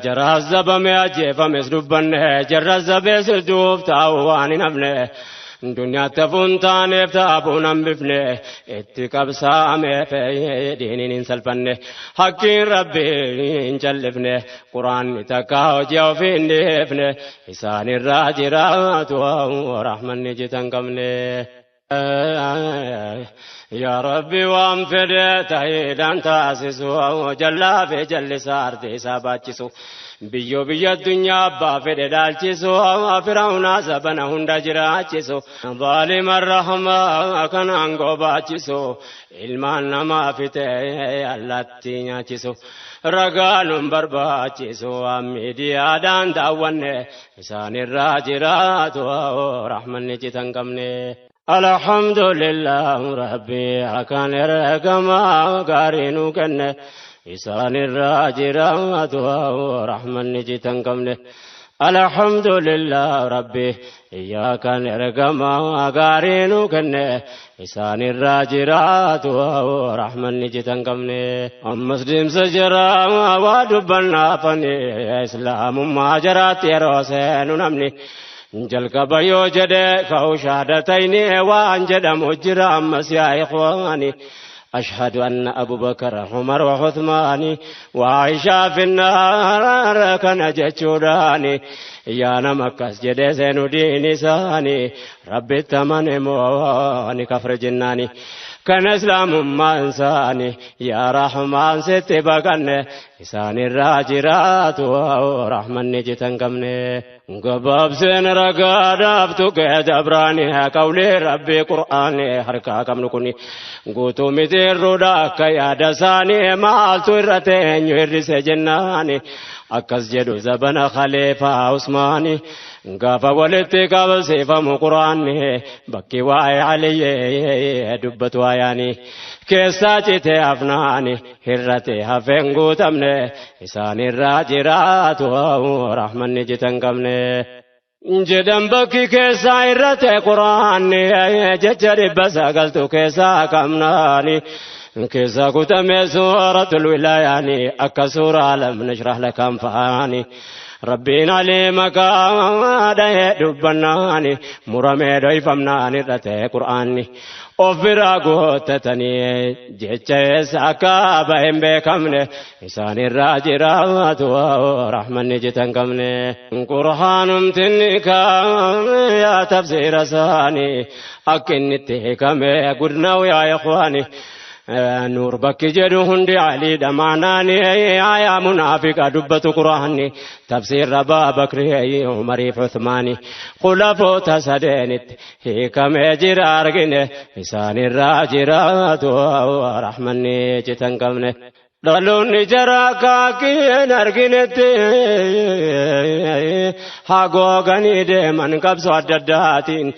Jara zabame ajjeefames dubbanne jarra zabees duuf taa'u waan hin hafne. Duniyaatti hafuun taaneef taabuun hambifne itti qabsaameef diiniin hin salphanne hakkiin rabbii hin callifne quraanni takka hojii ofii hin dhiifne isaanirraa jiraatu rahmanni citan qabne. Yaa Rabbi waan fedhe ta'iidhaan taasisu jallaa fi jallisaa ardi isaa baachisu. Biyyoo biyya addunyaa abbaa fedhe dhaalchisu firaa'unaa sabana hunda jiraachisu. Zaalima rahmaa kan aangoo baachisu ilmaan namaa fitee allaattii nyaachisu. Ragaa nun barbaachisu waan miidiyaadhaan daawwanne isaanirraa jiraatu rahmanni citan qabne. Alhamdulillah Rabbi akkan ergamaa gaarii nu kenne isaanirraa jiraatu rahmanni citan qabne. Alhamdulillah Rabbi iyyakan ergamaa gaarii nu kenne isaanirraa jiraatu rahmanni citan qabne. Ammas deemsa jaraa waa dubbannaafani islaamummaa jaraatti yeroo seenu namni. Jalqaba yoo jedhe ka'u shahaadatayni waan jedhamu jira ammas yaa ikhwaani. أشهد أن أبو بكر عمر وعثمان وعائشة في النار كان جتشوداني يا نمكس جدسين دين ساني ربي التمن مواني كفر جناني كان إسلام ما إنساني يا رحمن ست بقن إنسان الراجرات ورحمن نجتن قمني قباب سين رقاد أفتك دبراني قولي ربي قرآني حركا كم نكوني قوتو متير رداك يا دساني مالتو الرتين يرس جناني akkas jedhu zabana khaliifaa Usmaani gaafa walitti qabsiifamu quraanni bakki waa'ee Aliyyee dubbatu ayaani keessaa citee hafnaani hirrate hafeen guutamne isaanirraa jiraatu rahmanni citan qabne. Jedhan bakki keessaa irrate quraanni jecha 900 keessaa qabnaani. Keessa kutame suuratul wilayaani akka suuraa lam nashrah laka anfaani. Rabbiin alee maqaa dhahee dubbannaani muramee dhoyfamnaan irrate qur'aanni. Of biraa guuttatanii jecha eessa akka bahe hin beekamne isaanirraa jiraatu rahmanni citan qabne. Qur'aanumtinni yaa tafsiira isaanii akka inni itti hiikame gudnaawu yaa ikhwaani. Nuur bakki jedhu hundi Aliidha maanaani aayaa munaafiqa dubbatu quraanni tafsiirra Abbaa Bakrii Umariif Uthmaani khulafoota sadeenitti hiikamee jira argine isaanirraa jiraatu rahmanni citan qabne. Dhaloonni jaraa kaakkiin arginetti hagooganii deeman qabsoo adda addaatiin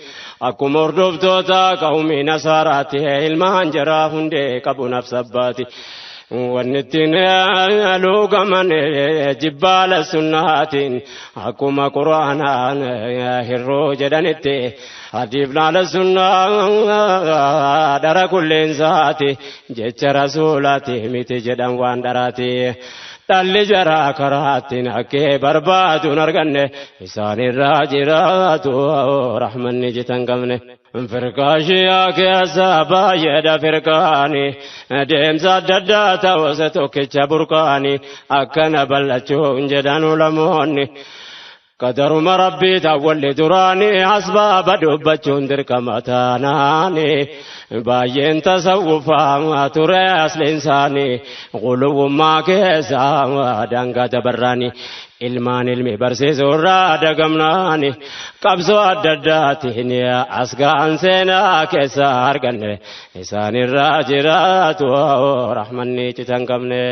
akkuma hordoftoota qawmii nasaaraatti ilmaan jaraa hundee qabu nafsabbaati. Wanni ittiin luugaman jibbaala sunnaatiin akkuma quraanaan hirroo jedhanitti hadiif laala sunnaa dhara kulleensaati jecha rasuulaati miti jedhan waan dharaati. Dhalli jaraa karaattiin hakkee barbaaduun arganne isaanirraa jiraatu rahmanni jitan qabne. Firqaa shiyaa keessa baay'eedha firqaani deemsa adda addaa ta'us tokkicha burqaani akkana bal'achuun jedhan ulamoonni. Qadaruma rabbii taawwalli duraani asbaaba dubbachuun dirqama taanaani baay'een tasawwufaa ture asliinsaani quluwwummaa keessa daangaa dabarraani ilmaan ilmi barsiisuurraa dagamnaani qabsoo adda addaatiin as ga'an seenaa keessa arganne isaanirraa jiraatu rahmanni citan qabne.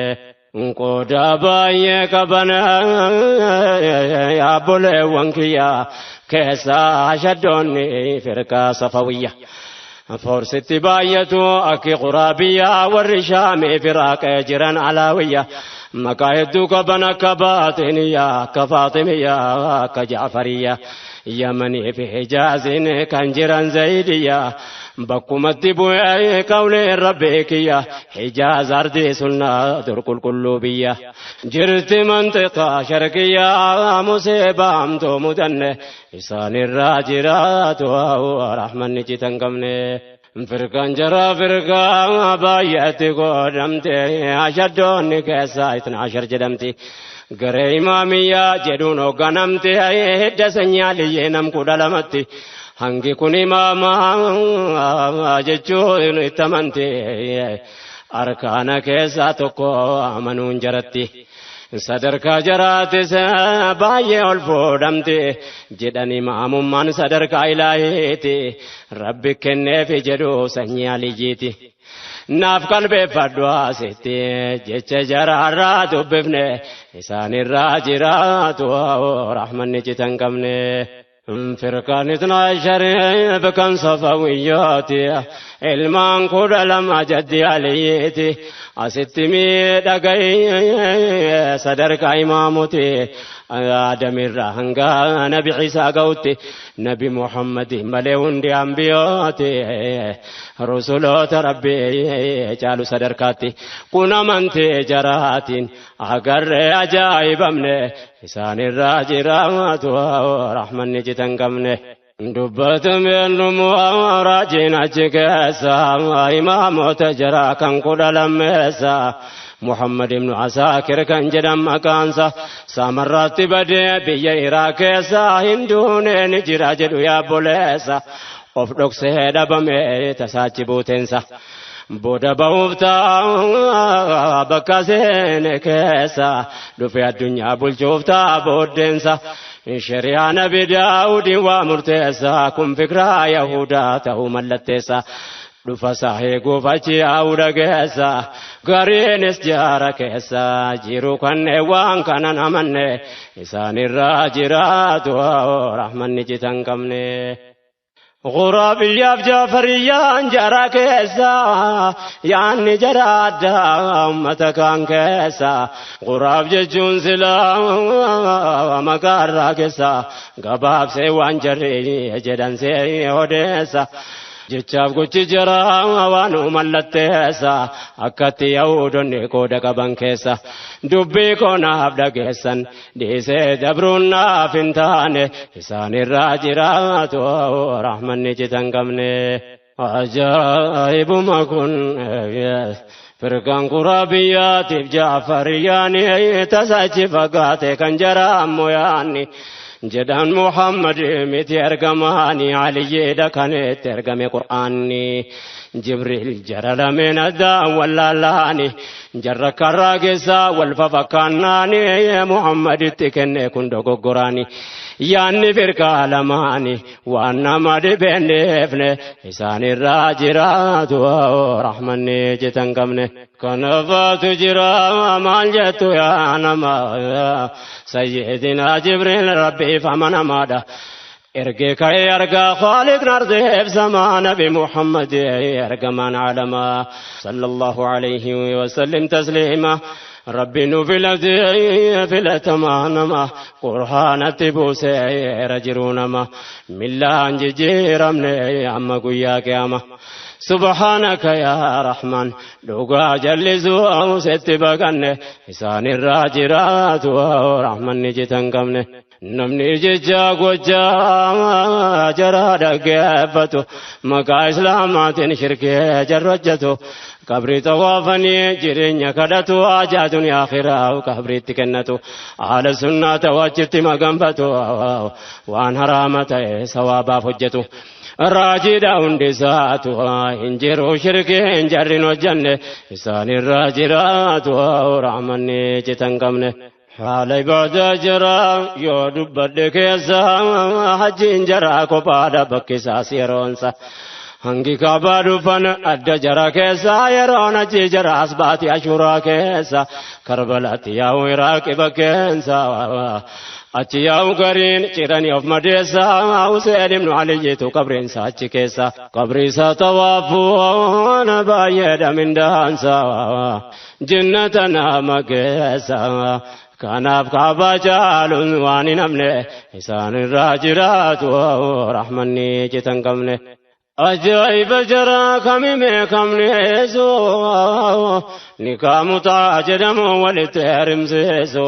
Qooda baay'ee qaban yaabboleewwan kiyya keessaa shaddoonni firqaa safawiyya. Forsitti baay'atu akki quraabiyyaa warri shaamii firaaqee jiran alaawiyya. Maqaa hedduu qaban akka baaxiniyyaa akka faaximiyyaa akka jaafariyya. Yamanii fi Hijaaziin kan jiran zaydiyyaa. Bakkumatti bu'ee qawleen rabbii kiyya Hijaaz ardii sunnaa dur qulqulluu biyya. Jirti mantiqaa sharqiyyaa musiibaamtuu mudanne isaanirraa jiraatu rahmanni citan qabne. Firqaan jaraa firqaa baay'eetti godhamte ashaddoonni keessaa itna ashar jedhamti. Garee imaamiyyaa jedhuun hoogganamte hidda sanyii aliyyee nam 12tti. Hangi kun imaamaa jechuun itti amante arkaana keessaa tokko amanuun jaratti. Sadarkaa jaraatis baay'ee ol fuudhamte jedhan imaamummaan sadarkaa ilaahiiti rabbi kenneefi jedhu sanyii aliyyiiti. Naaf qalbeeffadhu asitti jecha jaraarraa dubbifne isaanirraa jiraatu rahmanni citan qabne. Firqaan itnaa shariif kan safawiyyaati ilmaan 12 jaddi aliyyiiti asitti miidhagay sadarkaa imaamuti aadamirraa hanga nabi Ciisaa ga'utti nabi Muhammad malee hundi ambiyooti rusuloota rabbii caalu sadarkaatti kun amantee jaraatiin agarree ajaa'ibamne isaanirraa jiraatu rahmanni citan qabne. Dubbatameen dhumuu raajiin achi keessa imaamota jaraa kan 12 Muhammad ibn Asaakir kan jedhan maqaansa saamarraatti badee biyya Iraaq keessa hinduunee ni jira jedhu yaabboleessa of dhoksee dhabame tasaachi buuteensa. Booda ba'uuf ta'a bakka seene keessa dhufe addunyaa bulchuuf ta'a booddeensa. Shari'aa Nabi Daawudiin waa murteessa kun fikiraa Yahudaa ta'uu mallatteessa. Dhufa isaa eeguuf achi yaa'uu dhageessa gariinis jaara keessa jiru kanneen waan kanan amanne isaanirraa jiraatu rahmanni citan qabne. Quraabiyyaaf jaafariyyaan jara keessa yaanni jara addaa uummata kaan keessa quraab jechuun silaa maqaarraa keessa gabaabsee waan jarri jedhan see odeessa. Jechaaf gochi jaraa waan mallatteessa akkatti yaa'uudonni qooda qaban keessa dubbii koonaaf dhageessan dhiisee dabruun naaf hin taane isaanirraa jiraatu rahmanni citan qabne. Ajaa'ibuma kun firqaan quraabiyyaatiif jaafariyyaan tasachi fagaate kan jaraa ammoo yaanni. Jedhan Muhammad miti ergamaani aliyyeedha kanetti ergame Qur'aanni Jibriil jara lameen addaan wallaalaani jarra karraa keessaa wal fafakkaannaani Muhammaditti kenne kun dogoggoraani yaanni firqaa lamaani waan nama dhibeenneefne isaanirraa jiraatu rahmanni citan qabne. Kanafaatu jira maal jettu yaa nama sayyidina Jibriil rabbiif amanamaadha. Ergee ka'ee argaa Khaaliqni ardeef samaa nabi Muhammad ergamaan alamaa sallallahu alayhi wa sallim tasliima. Rabbi nu filatee filatamaa nama qur'aanatti buusee jiruu nama millaan jijjiiramne amma guyyaa qiyaama. Subhaanaka yaa Rahmaan, dhugaa jallisuu sitti baqanne, isaan irraa jiraatu rahmanni citan qabne. Namni jecha gochaa jaraa dhaggeeffatu, maqaa islaamaatiin shirkee jarra hojjetu, qabrii xawaafanii jireenya kadhatu, haajaa duniyaa akhiraa qabriitti kennatu, haala sunnaa ta'u maganfatu, waan haraama ta'e sawaabaaf hojjetu. Raajiidha hundi isaatu, hin jiru shirkiin jarrin hojjenne, isaan irraa jiraatu rahmanni citan qabne. Haala ibaadaa jira yoo dubbadhe keessa, hajjiin jaraa kophaadha bakki isaas yeroonsa. Hangi kaabaa dhufan adda jara keessa, yeroon hajji jaraas baati ashuraa keessa, Karbalaatti yaa'u Iraaqi bakkeensa. Achi yaa'u gariin ciranii of madeessa, Huseen ibnu Aliyyiitu qabriinsa achi keessa. Qabriisa tawaafuun baay'eedha mindaansa, jinnata nama keessa. Kanaaf kaabaa caaluun waan hin hafne, isaan irraa jiraatu rahmanni citan qabne. Ajaa'iba jaraa kamime kamneesu, nikaa mutaa jedhamu walitti heerimsiisu.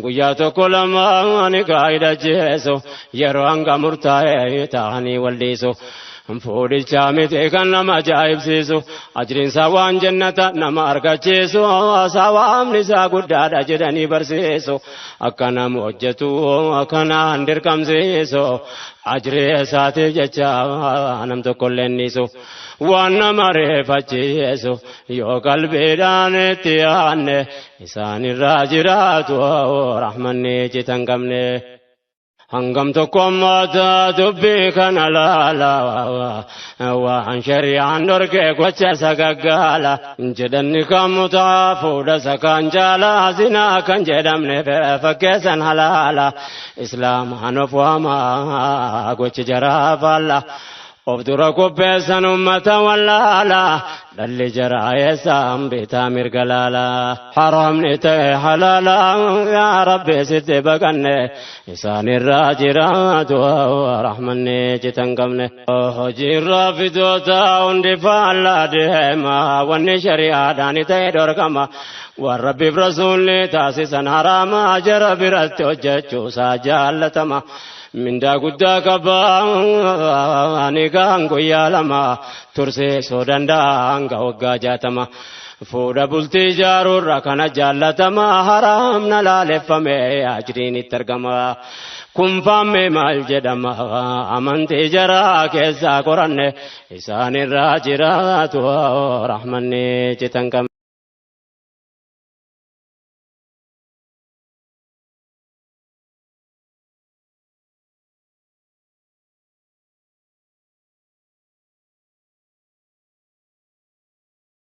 Guyyaa tokko lama nikaa hidhachiisu, yeroo hanga murtaa'e ta'anii walliisu. Fuudhichaa miti kan nama ajaa'ibsiisu, ajriinsaa waan jannata nama argachiisu, sawaabni isaa guddaadha jedhanii barsiisu, akka nama hojjetu akkanaan dirqamsiisu, ajrii isaatiif jecha nam tokkollee niisu. Waan nama reeffachiisu yoo qalbiidhaan itti yaanne, isaan irraa jiraatu rahmanni citan qabne. Hangam tokko ammaata dubbii kana laala, waan shari'aan dhorkee gocha sagaggaala jedhanni, kan mutaa fuudha sakaan jaala, zinaa kan jedhamne fakkeessan halaala, islaamaan of waamaa gochi jaraa faalla. Of dura qopheessan ummata wallaala, dhalli jaraa eessaan bitaa mirga laala, haramni ta'e halaala. Yaa Rabbi sitti baqanne, isaan irraa jiraatu rahmanni citan qabne. Hojiirraa fidoota hundi faallaa deema, wanni shari'aadhaan ta'e dhorkama, waan Rabbiif rasuulli taasisan haraama, jara biratti hojjechuusaa jaallatama. Mindaa guddaa qaba ni gaan guyyaa lama tursiisuu danda'a hanga waggaa 60. Fuudha bultii ijaaruurra kana jaallatama, haraamna laaleffame ajriin itti argama. Kun faamme maal jedhama amantii jaraa keessaa qoranne, isaan irraa jiraatu rahmanni citan qabne.